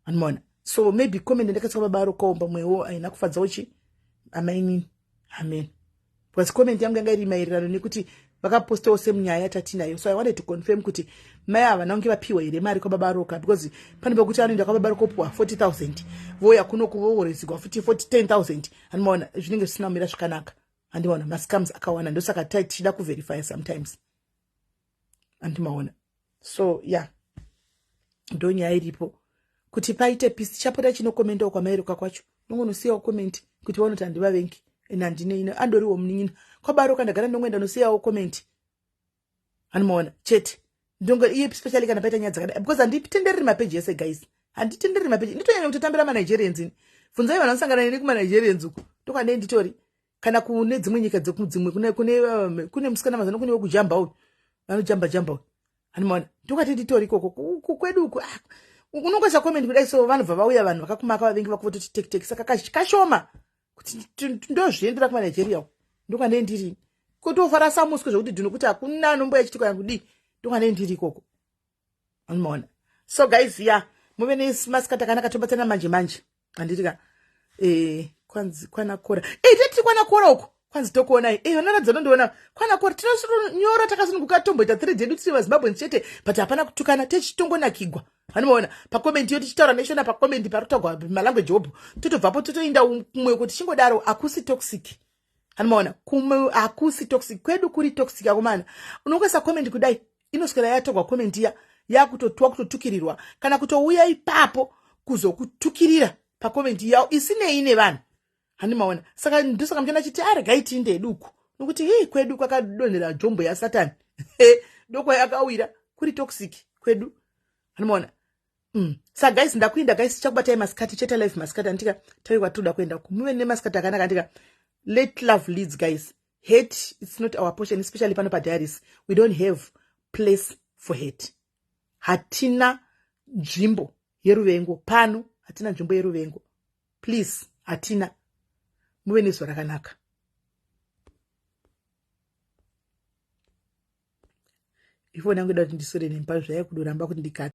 anomaona. So maybe comment ndakaiswa baba Arokawo pamwewo haina kufadzawo chi amainini, amen, because comment yangu yanga iri maererano nekuti vakapostawo semunyaya yatatinayo. So I wanted to confirm kuti mai ava vanonge vapiwa here mari kwababa Aroka, because pane pekuti anoenda kwababa Aroka opiwa 40 000, voya kuno kuvoworezigwa futi 40 10 000, handimaona. Zvinenge zvisina kumira zvakanaka, handimaona. Mascams akawanda, ndosaka tichida kuverify sometimes, handimaona. So yeah, ndo nyaya iripo kuti paite peace. Chapota chinokomendawo kwamairuka kwacho, nongonosiyawo comment kuti vaona kuti handivavengi ende handine andoriwo munin'ina kwabaroka. Ndagara ndongoenda nosiyawo comment, handimaona chete. Ndongo iye especially kana paita nyaya dzakadai, because handitendereri mapeji ese, guys, handitendereri mapeji. Nditonyanya kutotambira maNigerians ini. Bvunzai vanhu vanosangana neni kumaNigerians uku, ndokwandei nditori kana kune dzimwe nyika dzimwe kune musikana mazano, kune wekujamba uyu, vanojamba jamba uyu, handimaona. Ndokwati nditori ikoko kwedu uku. Ah, unongoisa comment kudai so vanobva vauya vanhu vakakumaka, vavengi vako vototi tek tek. Saka kashoma kuti ndozviendera kumaNigeria uku, ndokwandei ndiri kutofara samuswe zvokuti dhino kuti hakuna anomboya chiti kana kudii, ndokwandei ndiri ikoko, anomaona. So guys, ya yeah, muve nemasikati akanaka. Tobatsana manje manje, handiti ka? Kwanzi kwanakora e, teti kwanakora uko, kwanzi tokuonai e, vanaradza nondiona kwanakora. Tinonyora takasununguka, tomboita three dzedu tiri vaZimbabweans chete, but hapana kutukana, tichitongonakigwa, vanomaona. Pacomment yo tichitaura neshona, pacomment parikutaurwa malanguage obho, totobvapo totoinda kumwe kuti tichingodaro. Hakusi toxic, anomaona. Kumwe hakusi toxic, kwedu kuri toxic akomana. Unongoisa comment kudai, inoswera yatorwa comment iya, yakutotwa kutotukirirwa kana kutouya ipapo kuzokutukirira pacomment yao isinei nevanhu, handimaona. Saka ndosaka muchiona chiti aregai tiinde duku, nokuti hii kwedu kwakadonhera jombo yasatani, ndokwayakawira. Kuri toxic kwedu, handimaona. Saka guys, ndakuinda guys, chakubatai masikati chete, live masikati, andika taiwa toda kuenda muve nemasikati akanaka, andika. Let love leads, guys. Hate, it's not our portion, especially pano padiaries. We don't have place for hate. Hatina nzvimbo yeruvengo pano, hatina nzvimbo yeruvengo, please, hatina. Muve nezuva rakanaka. Ifoni yangu ida kuti ndisore nempa zvaya kudoramba kuti ndikati.